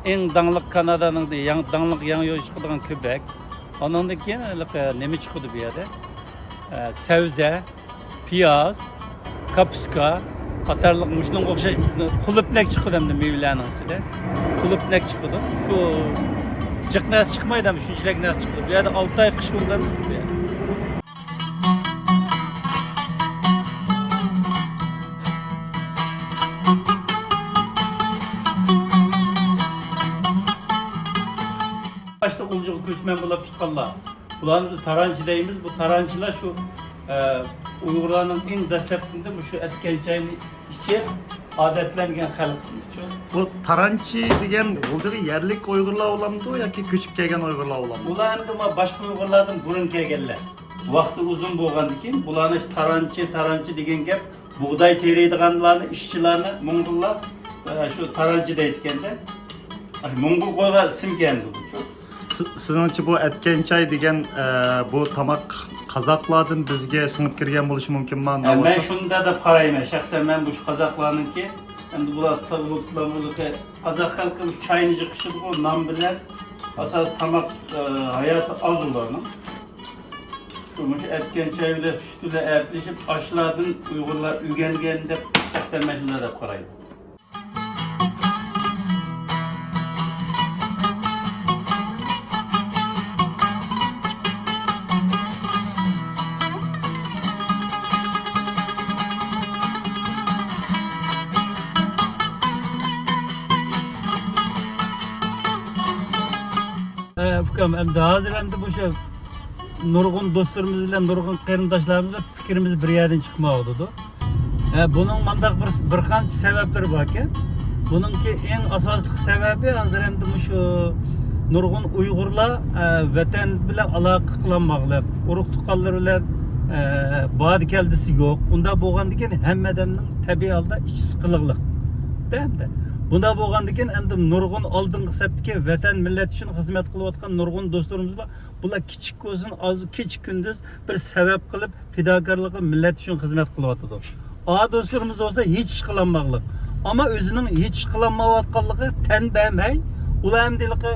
ئەڭ داڭلىق كانادانىڭ دە-، ياڭ-، داڭلىق ياڭيو چىقىدىغان كۆبەك. ئانىڭدىن كېيىن ھېلىقى نېمە چىقىدۇ بۇ يەردە؟ ئە، سەۋزە، پىياز، كاپۇسكا قاتارلىق مۇشۇنىڭغا ئوخشاش قۇلۇپنەك چىقىدۇ ھەمدە مېۋىلەرنىڭ ئىچىدە. قۇلۇپنەك چىقىدۇ. شۇ جىق نەرسە چىقمايدۇ، ھەم شۇنچىلىك نەرسە چىقىدۇ. بۇ يەردە ئالتە ئاي قىش بولىدۇ بىزنىڭ بۇ يەردە. باشتا ئۇلجىغا كۆچمەن بولۇپ چىققانلار. بۇلارنى بىز تارانچى دەيمىز. بۇ تارانچىلار شۇ، ئە، ئۇيغۇرلارنىڭ ئەڭ دەسلەپكىدە مۇشۇ ئەتكەن چاينى ئىچىپ ئادەتلەنگەن خەلق. شۇ بۇ تارانچى دېگەن غۇلجىغا يەرلىك ئۇيغۇرلار بولامدۇ ياكى كۆچۈپ كەلگەن ئۇيغۇرلار بولامدۇ؟ بۇلار ئەمدى ما باشقا ئۇيغۇرلاردىن بۇرۇن كەلگەنلەر. ۋاقتى ئۇزۇن بولغاندىكىن بۇلارنى تارانچى، تارانچى دېگەن گەپ بۇغداي تېرىيدىغانلارنى، ئىشچىلارنى موڭغۇللار، ئە، شۇ تارانچى دەيدىكەندە. ئاشۇ موڭغۇل قويغان ئىسىمكەن بۇ. سىزنىڭچە بۇ ئەتكەن چاي دېگەن، ئە، بۇ تاماق قازاقلاردىن بىزگە سىڭىپ كىرگەن بولۇشى مۇمكىنما؟ ئە، مەن شۇنداق دەپ قارايمەن. شەخسەن مەن مۇشۇ قازاقلارنىڭكى، ئەمدى بۇلار قازاق خەلقى مۇشۇ چاينى جىقىشىدىغۇ نان بىلەن ئاساسىي تاماق، ئە، ھاياتى ئاز ئۇلارنىڭ. شۇ مۇشۇ ئەتكەن چاي بىلەن سۈت بىلەن ئەپلىشىپ، ئاشلاردىن ئۇيغۇرلار ئۆگەنگەن دەپ شەخسەن مەن شۇنداق دەپ قارايمەن. ئە، ئۇكام، ئەمدى ھازىر ئەمدى مۇشۇ نۇرغۇن دوستلىرىمىز بىلەن، نۇرغۇن قېرىنداشلىرىمىز بىلەن پىكرىمىز بىر يەردىن چىقمايۋاتىدۇ. ئە، بۇنىڭ مانداق بىر، بىر قانچە سەۋەبلىرى باركەن. بۇنىڭكى ئەڭ ئاساسلىق سەۋەبى ھازىر ئەمدى مۇشۇ نۇرغۇن ئۇيغۇرلار، ئە، ۋەتەن بىلەن ئالاقە قىلالماقلىق، ئۇرۇق تۇغقانلىرى بىلەن، ئە، باردا كەلدىسى يوق. ئۇنداق بولغاندىكىن ھەممە ئادەمنىڭ تەبىئىي ھالدا ئىچى سىقىلىقلىق. ئەمدى بۇنداق بولغاندىكىن ئەمدى نۇرغۇن ئالدىنقى سەپتىكى ۋەتەن، مىللەت ئۈچۈن خىزمەت قىلىۋاتقان نۇرغۇن دوستلىرىمىز بار. بۇلار كىچىك بولسۇن، ئاز، كېچە كۈندۈز بىر سەۋەب قىلىپ، پىداكارلىقى مىللەت ئۈچۈن خىزمەت قىلىۋاتىدۇ. ئا دوستلىرىمىز بولسا ھېچ ئىش قىلالماقلىق. ئەمما ئۆزىنىڭ ھېچ ئىش قىلالمايۋاتقانلىقىغا تەن بەرمەي، ئۇلار ئەمدى ھېلىقى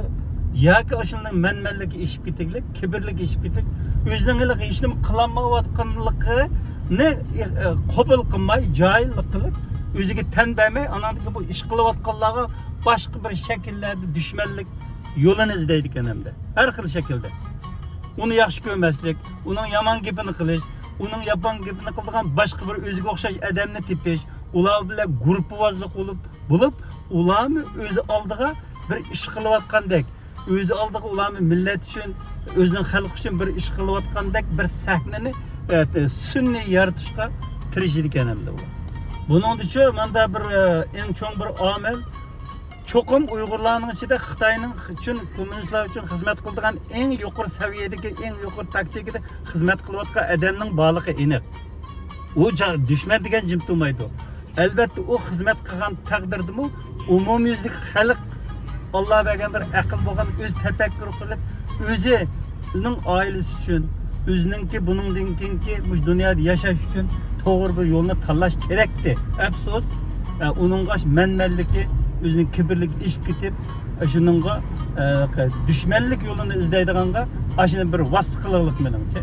ياكى ئاشۇنداق مەنمەنلىككە ئېشىپ كېتىگلىك، كىبىرلىككە ئېشىپ كېتىگلىك، ئۆزىنىڭ ھېلىقى ھېچنېمە قىلالمايۋاتقانلىقىنى، ئى، ئى، قوبۇل قىلماي، جاھىللىق قىلىپ، ئۆزىگە تەن بەرمەي، ئاناندىكى بۇ ئىش قىلىۋاتقانلارغا باشقا بىر شەكىللەردە دۈشمەنلىك يولىنى ئىزدەيدىكەن ھەمدە. ھەر خىل شەكىلدە. ئۇنى ياخشى كۆرمەسلىك، ئۇنىڭ يامان گېپىنى قىلىش، ئۇنىڭ يامان گېپىنى قىلىدىغان باشقا بىر ئۆزىگە ئوخشاش ئادەمنى تېپىش، ئۇلار بىلەن گۇرۇپپىۋازلىق بولۇپ، بولۇپ، ئۇلارمۇ ئۆزى ئالدىغا بىر ئىش قىلىۋاتقاندەك، ئۆزى ئالدىغا ئۇلارمۇ مىللەت ئۈچۈن، ئۆزىنىڭ خەلقى ئۈچۈن بىر ئىش قىلىۋاتقاندەك بىر سەھنىنى، ئە، سۈنئىي يارىتىشقا تىرىشىدىكەن ئەمدى ئۇلار. بۇنىڭدىچۇ ماندا بىر، ئە، ئەڭ چوڭ بىر ئامىل، چوقۇم ئۇيغۇرلارنىڭ ئىچىدە خىتاينىڭ ئۈچۈن، كوممۇنىستلار ئۈچۈن خىزمەت قىلىدىغان ئەڭ يۇقىرى سەۋىيەدىكى، ئەڭ يۇقىرى تاكتىكىدا خىزمەت قىلىۋاتقان ئادەمنىڭ بارلىقى ئېنىق. ئۇ جا-، دۈشمەن دېگەن جىم تۇرمايدۇ. ئەلۋەتتە، ئۇ خىزمەت قىلغان تەقدىردىمۇ ئومۇميۈزلۈك خەلق، ئاللا بەرگەن بىر ئەقىل بولغان، ئۆزى تەپەككۇر قىلىپ، ئۆزىنىڭ ئائىلىسى ئۈچۈن، ئۆزىنىڭكى بۇنىڭدىن كېيىنكى مۇشۇ دۇنيادا ياشاش ئۈچۈن توغرا بىر يولنى تاللاش كېرەكتى. ئەپسۇس، ئە، ئۇنىڭغا ئاشۇ مەنمەنلىكى، ئۆزىنىڭ كىبىرلىكى ئېشىپ كېتىپ، ئە، شۇنىڭغا، ئە، دۈشمەنلىك يولىنى ئىزدەيدىغانغا ئاشۇنى بىر ۋاسىتە قىلغانلىق مېنىڭچە.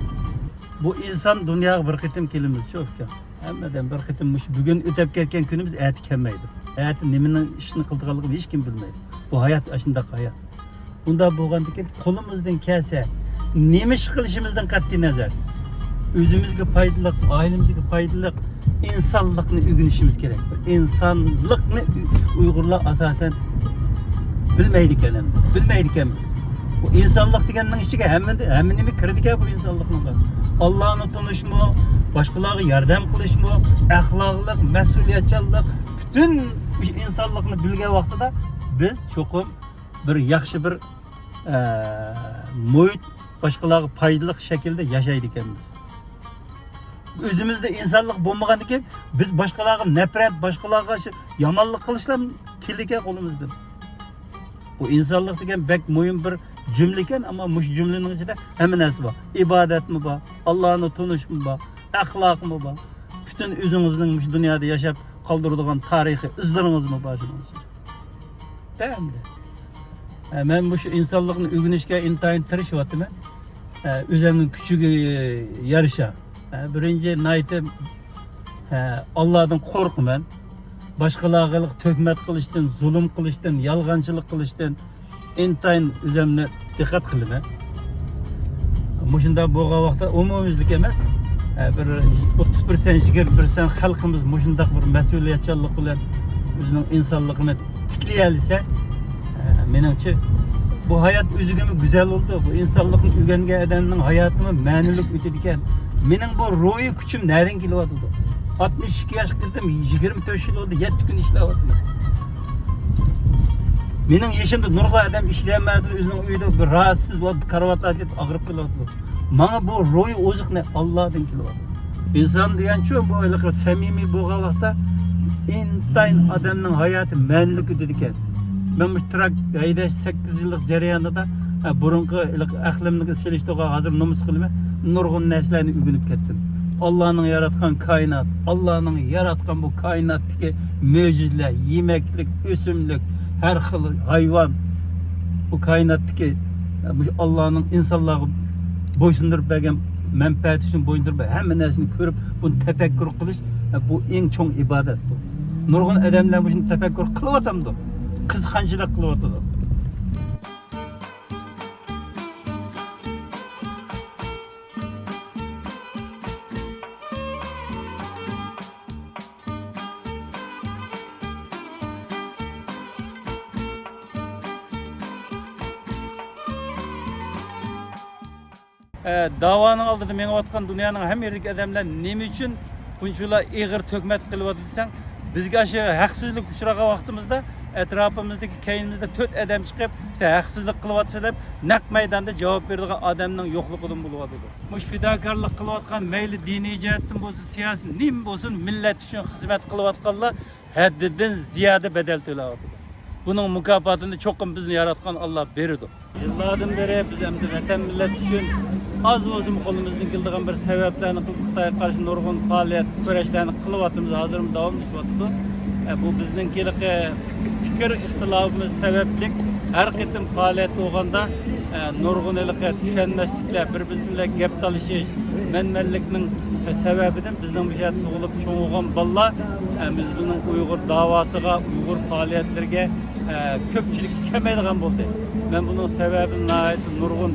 بۇ ئىنسان دۇنياغا بىر قېتىم كېلىمىزچۇ، ئۇكام. ھەممىدىن بىر قېتىم مۇشۇ بۈگۈن ئۆتەپ كەتكەن كۈنىمىز ئەتە كەلمەيدۇ. ئەتە نېمىنىڭ ئىشنى قىلىدىغانلىقىنى ھېچكىم بىلمەيدۇ. بۇ ھايات ئاشۇنداق ھايات. ئۇنداق بولغاندىكىن قولىمىزدىن كەلسە، نېمە ئىش قىلىشىمىزدىن قەتئىي نەزەر، ئۆزىمىزگە پايدىلىق، ئائىلىمىزگە پايدىلىق، ئىنسانلىقنى ئۆگىنىشىمىز كېرەك. ئىنسانلىقنى ئۇ-، ئۇيغۇرلار ئاساسەن بىلمەيدىكەن ئەمدى. بىلمەيدىكەنمىز. بۇ ئىنسانلىق دېگەننىڭ ئىچىگە ھەممە، ھەممە نېمە كىرىدىكەن بۇ ئىنسانلىقنىڭغا. ئاللانى تونۇشمۇ، باشقىلارغا ياردەم قىلىشمۇ، ئەخلاقلىق، مەسئۇلىيەتچانلىق، پۈتۈن ئىنسانلىقنى بىلگەن ۋاقتىدا بىز چوقۇم بىر ياخشى بىر، ئە، مۇھىت، باشقىلارغا پايدىلىق شەكىلدە ياشايدىكەنمىز. ئۆزىمىزدە ئىنسانلىق بولمىغاندىكىن، بىز باشقىلارغا نەپرەت، باشقىلارغا شۇ يامانلىق قىلىشلا كېلىدىكەن قولىمىزدىن. بۇ ئىنسانلىق دېگەن بەك مۇھىم بىر جۈملىكەن، ئەمما مۇشۇ جۈملىنىڭ ئىچىدە ھەممە نەرسە بار. ئىبادەتمۇ بار، ئاللانى تونۇشمۇ بار، ئەخلاقمۇ بار. پۈتۈن ئۆزىڭىزنىڭ مۇشۇ دۇنيادا ياشاپ، قالدۇرىدىغان تارىخىي ئىزلىرىڭىزمۇ بار شۇنىڭ ئۈچۈن. دەمدى. ئە، مەن مۇشۇ ئىنسانلىقنى ئۆگىنىشكە ئىنتايىن تىرىشىۋاتىمەن. ئە، ئۆزۈمنىڭ كۈچىگە يارىشا. ئە، بىرىنچى، ناھايىتى، ئە، ئاللادىن قورقىمەن. باشقىلارغا تۆھمەت قىلىشتىن، زۇلۇم قىلىشتىن، يالغانچىلىق قىلىشتىن، ئىنتايىن ئۆزۈمنى دىققەت قىلىمەن. مۇشۇنداق بولغان ۋاقىتتا ئومۇميۈزلۈك ئەمەس، ئە، بىر ئوتتۇز پىرسەنت، يىگىرمە پىرسەنت خەلقىمىز مۇشۇنداق بىر مەسئۇلىيەتچانلىق بىلەن ئۆزىنىڭ ئىنسانلىقىنى تىكلىيەلىسە، ئە، مېنىڭچە بۇ ھايات ئۆزىگىمۇ گۈزەل بولىدۇ. بۇ ئىنسانلىقنى ئۆگەنگەن ئادەمنىڭ ھاياتىمۇ مەنىلىك ئۆتىدىكەن. مېنىڭ بۇ روھىي كۈچۈم نەدىن كېلىۋاتىدۇ؟ ئاتمىش ئىككى ياشقا كىردىم، يىگىرمە تۆت يىل بولدى، يەتتە كۈن ئىشلەۋاتىمەن. مېنىڭ يېشىمدا نۇرغۇن ئادەم ئىشلىيەلمەيۋاتىدۇ، ئۆزىنىڭ ئۆيىدە بىر راھەتسىز بولۇپ، كارىۋاتتا كېتىپ ئاغرىپ قېلىۋاتىدۇ. ماڭا بۇ روھىي ئوزۇقنى ئاللادىن كېلىۋاتىدۇ. ئىنسان دېگەنچۇ، بۇ ھېلىقى سەمىمىي بولغان ۋاقىتتا ئىنتايىن ئادەمنىڭ ھاياتى مەنىلىك ئۆتىدىكەن. مەن مۇشۇ تراك ھەيدەش سەككىز يىللىق جەريانىدا، ھە، بۇرۇنقى ھېلىقى ئەقلىمنى سېلىشتۇرغان، ھازىر نومۇس قىلىمەن، نۇرغۇن نەرسىلەرنى ئۆگىنىپ كەتتىم. ئاللانىڭ ياراتقان كائىنات، ئاللانىڭ ياراتقان بۇ كائىناتتىكى مۆجىزىلەر، يېمەكلىك، ئۆسۈملۈك، ھەر خىل ھايۋان، بۇ كائىناتتىكى، مۇشۇ ئاللانىڭ ئىنسانلارغا بويسۇندۇرۇپ بەرگەن مەنپەئەت ئۈچۈن بويسۇندۇرۇپ بەرگەن ھەممە نەرسىنى كۆرۈپ، بۇنى تەپەككۇر قىلىش، بۇ ئەڭ چوڭ ئىبادەت بۇ. نۇرغۇن ئادەملەر مۇشۇنى تەپەككۇر قىلىۋاتامدۇ؟ قىزغانچىلىق قىلىۋاتىدۇ. ئە، داۋانىڭ ئالدىدا مېڭىۋاتقان دۇنيانىڭ ھەممە يېرىدىكى ئادەملەر نېمە ئۈچۈن بۇنچىۋالا ئېغىر تۆھمەت قىلىۋاتىدۇ دېسەڭ، بىزگە ئاشۇ ھەقسىزلىك ئۇچرىغان ۋاقتىمىزدا ئەتراپىمىزدىكى، كەينىمىزدە تۆت ئادەم چىقىپ، سەن ھەقسىزلىك قىلىۋاتىسەن دەپ، نەق مەيداندا جاۋاب بېرىدىغان ئادەمنىڭ يوقلۇقىدىن بولۇۋاتىدۇ. مۇشۇ پىداكارلىق قىلىۋاتقان، مەيلى دىنىي جەھەتتىن بولسۇن، سىياسىي نېمە بولسۇن، مىللەت ئۈچۈن خىزمەت قىلىۋاتقانلار ھەددىدىن زىيادە بەدەل تۆلەۋاتىدۇ. بۇنىڭ مۇكاپاتىنى چوقۇم بىزنى ياراتقان ئاللا بېرىدۇ. يىللاردىن بېرى بىز ئەمدى ۋەتەن مىللەت ئۈچۈن ئاز بولسىمۇ قولىمىزدىن كېلىدىغان بىر سەۋەبلەرنى قىلىپ، خىتايغا قارشى نۇرغۇن پائالىيەت، كۈرەشلەرنى قىلىۋاتىمىز، ھازىرمۇ داۋاملىشىۋاتىدۇ. ئە، بۇ بىزنىڭكى ھېلىقى پىكىر ئىختىلاپىمىز سەۋەبلىك ھەر قېتىم پائالىيەت بولغاندا، ئە، نۇرغۇن ھېلىقى چۈشەنمەسلىكلەر، بىر-بىرسى بىلەن گەپ تالىشىش، مەن-مەنلىكنىڭ سەۋەبىدىن بىزنىڭ بۇ يەردە تۇغۇلۇپ چوڭ بولغان بالىلار، ئە، بىز بۇنىڭ ئۇيغۇر داۋاسىغا، ئۇيغۇر پائالىيەتلىرىگە، ئە، كۆپچىلىككە كەلمەيدىغان بولدى. مەن بۇنىڭ سەۋەبىنى ناھايىتى نۇرغۇن،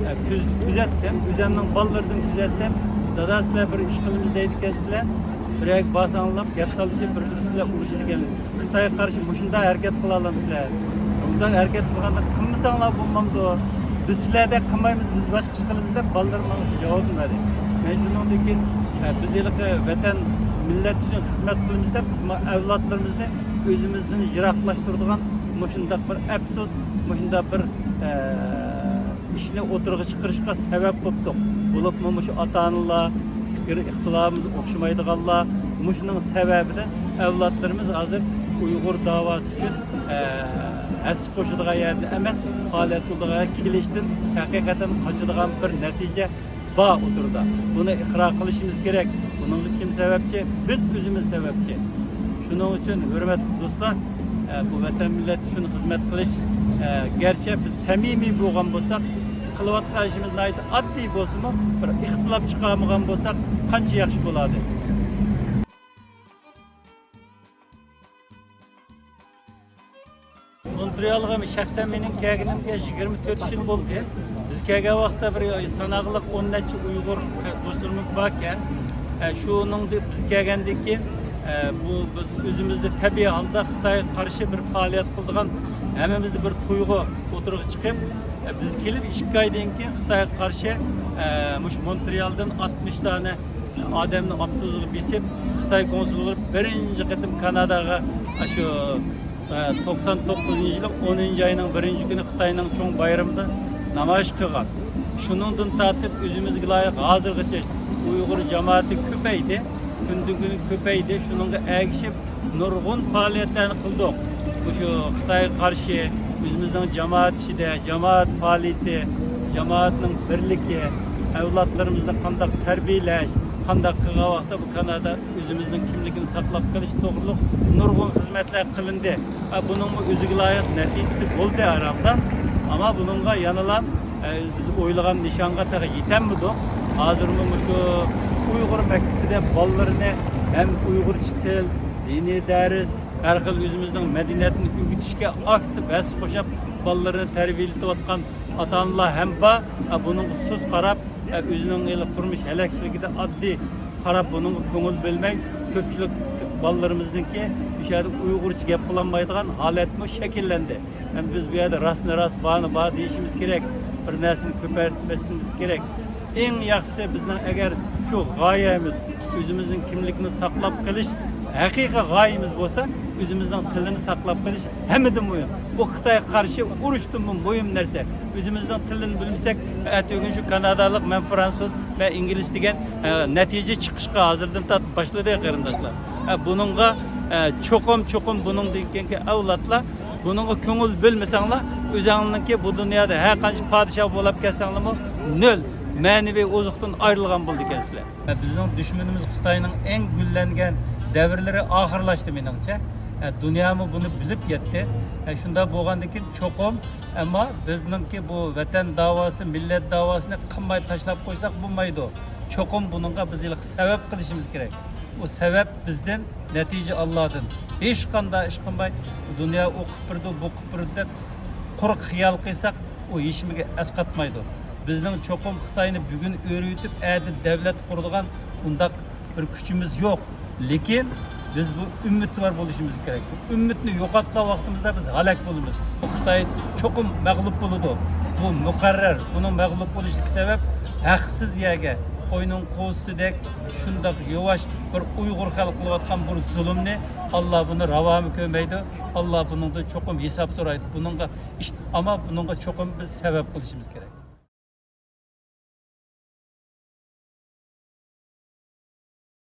ئە، كۆز-، كۆزەتتىم. ئۆزۈمنىڭ بالىلىرىدىن كۆزەتسەم، دادا، سىلەر بىر ئىش قىلىمىز دەيدىكەنسىلەر، بىر يەرگە بارساڭلار، گەپ تالىشىپ، بىر-بىرسى بىلەن ئۇرۇشىدىكەن. خىتايغا قارشى مۇشۇنداق ھەرىكەت قىلالامسىلەر؟ بۇنداق ھەرىكەت قىلغاندا قىلمىساڭلار بولمامدۇ؟ بىز سىلەردەك قىلمايمىز، بىز باشقا ئىش قىلىمىز دەپ بالىلىرىم ماڭا شۇ جاۋابنى بەردى. مەن شۇنىڭدىن كېيىن، ئە، بىز ھېلىقى ۋەتەن، مىللەت ئۈچۈن خىزمەت قىلىمىز دەپ، بىز ما-، ئەۋلادلىرىمىزنى ئۆزىمىزدىن يىراقلاشتۇرىدىغان مۇشۇنداق بىر ئەپسۇس، مۇشۇنداق بىر، ئە، ئىشنى ئوتتۇرىغا چىقىرىشقا سەۋەب بوپتۇق. بولۇپمۇ مۇشۇ ئاتا-ئانىلار، پىكىر ئىختىلاپىمىز ئوخشىمايدىغانلار، مۇشۇنىڭ سەۋەبىدىن ئەۋلادلىرىمىز ھازىر ئۇيغۇر داۋاسى ئۈچۈن، ئە، ھەسسە قوشىدىغان يەردىن ئەمەس، پائالىيەت قىلىدىغان يەرگە كېلىشتىن ھەقىقەتەن قاچىدىغان بىر نەتىجە بار ئوتتۇرىدا. بۇنى ئىقرار قىلىشىمىز كېرەك. بۇنىڭغا كىم سەۋەبچى؟ بىز ئۆزىمىز سەۋەبچى. شۇنىڭ ئۈچۈن، ھۆرمەتلىك دوستلار، ئە، بۇ ۋەتەن مىللەت ئۈچۈن خىزمەت قىلىش، ئە، گەرچە بىز سەمىمىي بولغان بولساق، قىلىۋاتقان ئىشىمىز ناھايىتى ئاددىي بولسىمۇ، بىر ئىختىلاپ چىقارمىغان بولساق قانچە ياخشى بولاتتى. مونترېئالغا شەخسەن مېنىڭ كەلگىنىمگە يىگىرمە تۆت يىل بولدى. بىز كەلگەن ۋاقىتتا بىر ساناقلىق ئون نەچچە ئۇيغۇر دوستلىرىمىز باركەن. ئە، شۇنىڭدا بىز كەلگەندىن كېيىن، ئە، بۇ بىز ئۆزىمىزدە تەبىئىي ھالدا خىتايغا قارشى بىر پائالىيەت قىلىدىغان، ھەممىمىزدە بىر تۇيغۇ ئوتتۇرىغا چىقىپ، ئە، بىز كېلىپ ئىككى ئايدىن كېيىن خىتايغا قارشى، ئە، مۇشۇ مونترېئالدىن ئاتمىش دانە ئادەمنى ئاپتوبۇسقا بېسىپ، خىتاي كونسۇللۇقىغا بىرىنچى قېتىم كاناداغا، ئاشۇ، ئە، توقسان توققۇزىنچى يىلى ئونىنچى ئاينىڭ بىرىنچى كۈنى خىتاينىڭ چوڭ بايرىمىدا نامايىش قىلغان. شۇنىڭدىن تارتىپ ئۆزىمىزگە لايىق ھازىرغىچە ئۇيغۇر جامائىتى كۆپەيدى، كۈندىن كۈنگە كۆپەيدى. شۇنىڭغا ئەگىشىپ نۇرغۇن پائالىيەتلەرنى قىلدۇق. مۇشۇ خىتايغا قارشى ئۆزىمىزنىڭ جامائەت ئىچىدە جامائەت پائالىيىتى، جامائەتنىڭ بىرلىكى، ئەۋلادلىرىمىزنى قانداق تەربىيەلەش، قانداق قىلغان ۋاقىتتا بۇ كانادا ئۆز ئۆزىمىزنىڭ كىملىكىنى ساقلاپ قېلىش توغرۇلۇق نۇرغۇن خىزمەتلەر قىلىندى. ئە، بۇنىڭمۇ ئۆزىگە لايىق نەتىجىسى بولدى ھەر ھالدا. ئەمما بۇنىڭغا يەنىلا، ئە، بىز ئويلىغان نىشانغا تېخى يېتەلمىدۇق. ھازىرمۇ مۇشۇ ئۇيغۇر مەكتىپىدە بالىلىرىنى ھەم ئۇيغۇرچە تىل، دىنىي دەرس، ھەر خىل ئۆزىمىزنىڭ مەدەنىيەتنى ئۆگىتىشكە ئاكتىپ ھەسسە قوشۇپ، بالىلىرىنى تەربىيەلىتىۋاتقان ئاتا-ئانىلار ھەم بار. ئە، بۇنىڭغا سۇس قاراپ، ئە، ئۆزىنىڭ ھېلى تۇرمۇش ھەلەكچىلىكىدە ئاددىي قاراپ، بۇنىڭغا كۆڭۈل بۆلمەي، كۆپچىلىك بالىلىرىمىزنىڭكى مۇشۇ يەردە ئۇيغۇرچە گەپ قىلالمايدىغان ھالەتمۇ شەكىللەندى. ئەمدى بىز بۇ يەردە راستنى راست، بارنى بار دېيىشىمىز كېرەك. بىر نەرسىنى كۆپەيتمەسلىكىمىز كېرەك. ئەڭ ياخشىسى بىزنىڭ ئەگەر شۇ غايەمىز، ئۆزىمىزنىڭ كىملىكىنى ساقلاپ قېلىش، ھەقىقىي غايىمىز بولسا، ئۆزىمىزنىڭ تىلىنى ساقلاپ قېلىش ھەممىدىن مۇھىم. بۇ خىتايغا قارشى ئۇرۇشتىنمۇ مۇھىم نەرسە. ئۆزىمىزنىڭ تىلىنى بىلمىسەك، ئەتىگۈن شۇ كانادالىق، مەن فرانسۇز، مەن ئىنگلىز دېگەن، ئە، نەتىجە چىقىشقا ھازىردىن تارتىپ باشلىدى، قېرىنداشلار. ئە، بۇنىڭغا، ئە، چوقۇم، چوقۇم بۇنىڭدىن كېيىنكى ئەۋلادلار بۇنىڭغا كۆڭۈل بۆلمىسەڭلار، ئۆزۈڭلارنىڭكى بۇ دۇنيادا ھەر قانچە پادىشاھ بولاپ كەتسەڭلارمۇ نۆل، مەنىۋى ئوزۇقتىن ئايرىلغان بولىدىكەنسىلەر. بىزنىڭ دۈشمىنىمىز خىتاينىڭ ئەڭ گۈللەنگەن دەۋرلىرى ئاخىرلاشتى مېنىڭچە. دۇنيامۇ بۇنى بىلىپ يەتتى. شۇنداق بولغاندىن كېيىن چوقۇم، ئەمما بىزنىڭكى بۇ ۋەتەن داۋاسى، مىللەت داۋاسىنى قىلماي تاشلاپ قويساق بولمايدۇ. چوقۇم بۇنىڭغا بىز ھېلىقى سەۋەب قىلىشىمىز كېرەك. ئۇ سەۋەب بىزدىن، نەتىجە ئاللادىن. ھېچقانداق ئىش قىلماي، دۇنيا ئۇ قىلىپ بېرىدۇ، بۇ قىلىپ بېرىدۇ دەپ قۇرۇق خىيال قىلساق، ئۇ ھېچنېمىگە ئەسقاتمايدۇ. بىزنىڭ چوقۇم خىتاينى بۈگۈن ئۆرۈۋېتىپ، ئەتە دەۋلەت قۇرىدىغان ئۇنداق بىر كۈچىمىز يوق. لېكىن بىز بۇ ئۈمىدۋار بولۇشىمىز كېرەك. بۇ ئۈمىدنى يوقاتقان ۋاقتىمىزدا بىز ھالاك بولىمىز. بۇ خىتاي چوقۇم مەغلۇپ بولىدۇ. بۇ مۇقەررەر. بۇنىڭ مەغلۇپ بولۇشلۇق سەۋەب ھەقسىز يەرگە قوينىڭ قوزىسىدەك شۇنداق يۇۋاش بىر ئۇيغۇر خەلقى قىلىۋاتقان بىر زۇلۇمنى ئاللا بۇنى راۋامۇ كۆرمەيدۇ. ئاللا بۇنىڭدىن چوقۇم ھېساب سورايدۇ. بۇنىڭغا ئىش، ئەمما بۇنىڭغا چوقۇم بىز سەۋەب قىلىشىمىز كېرەك.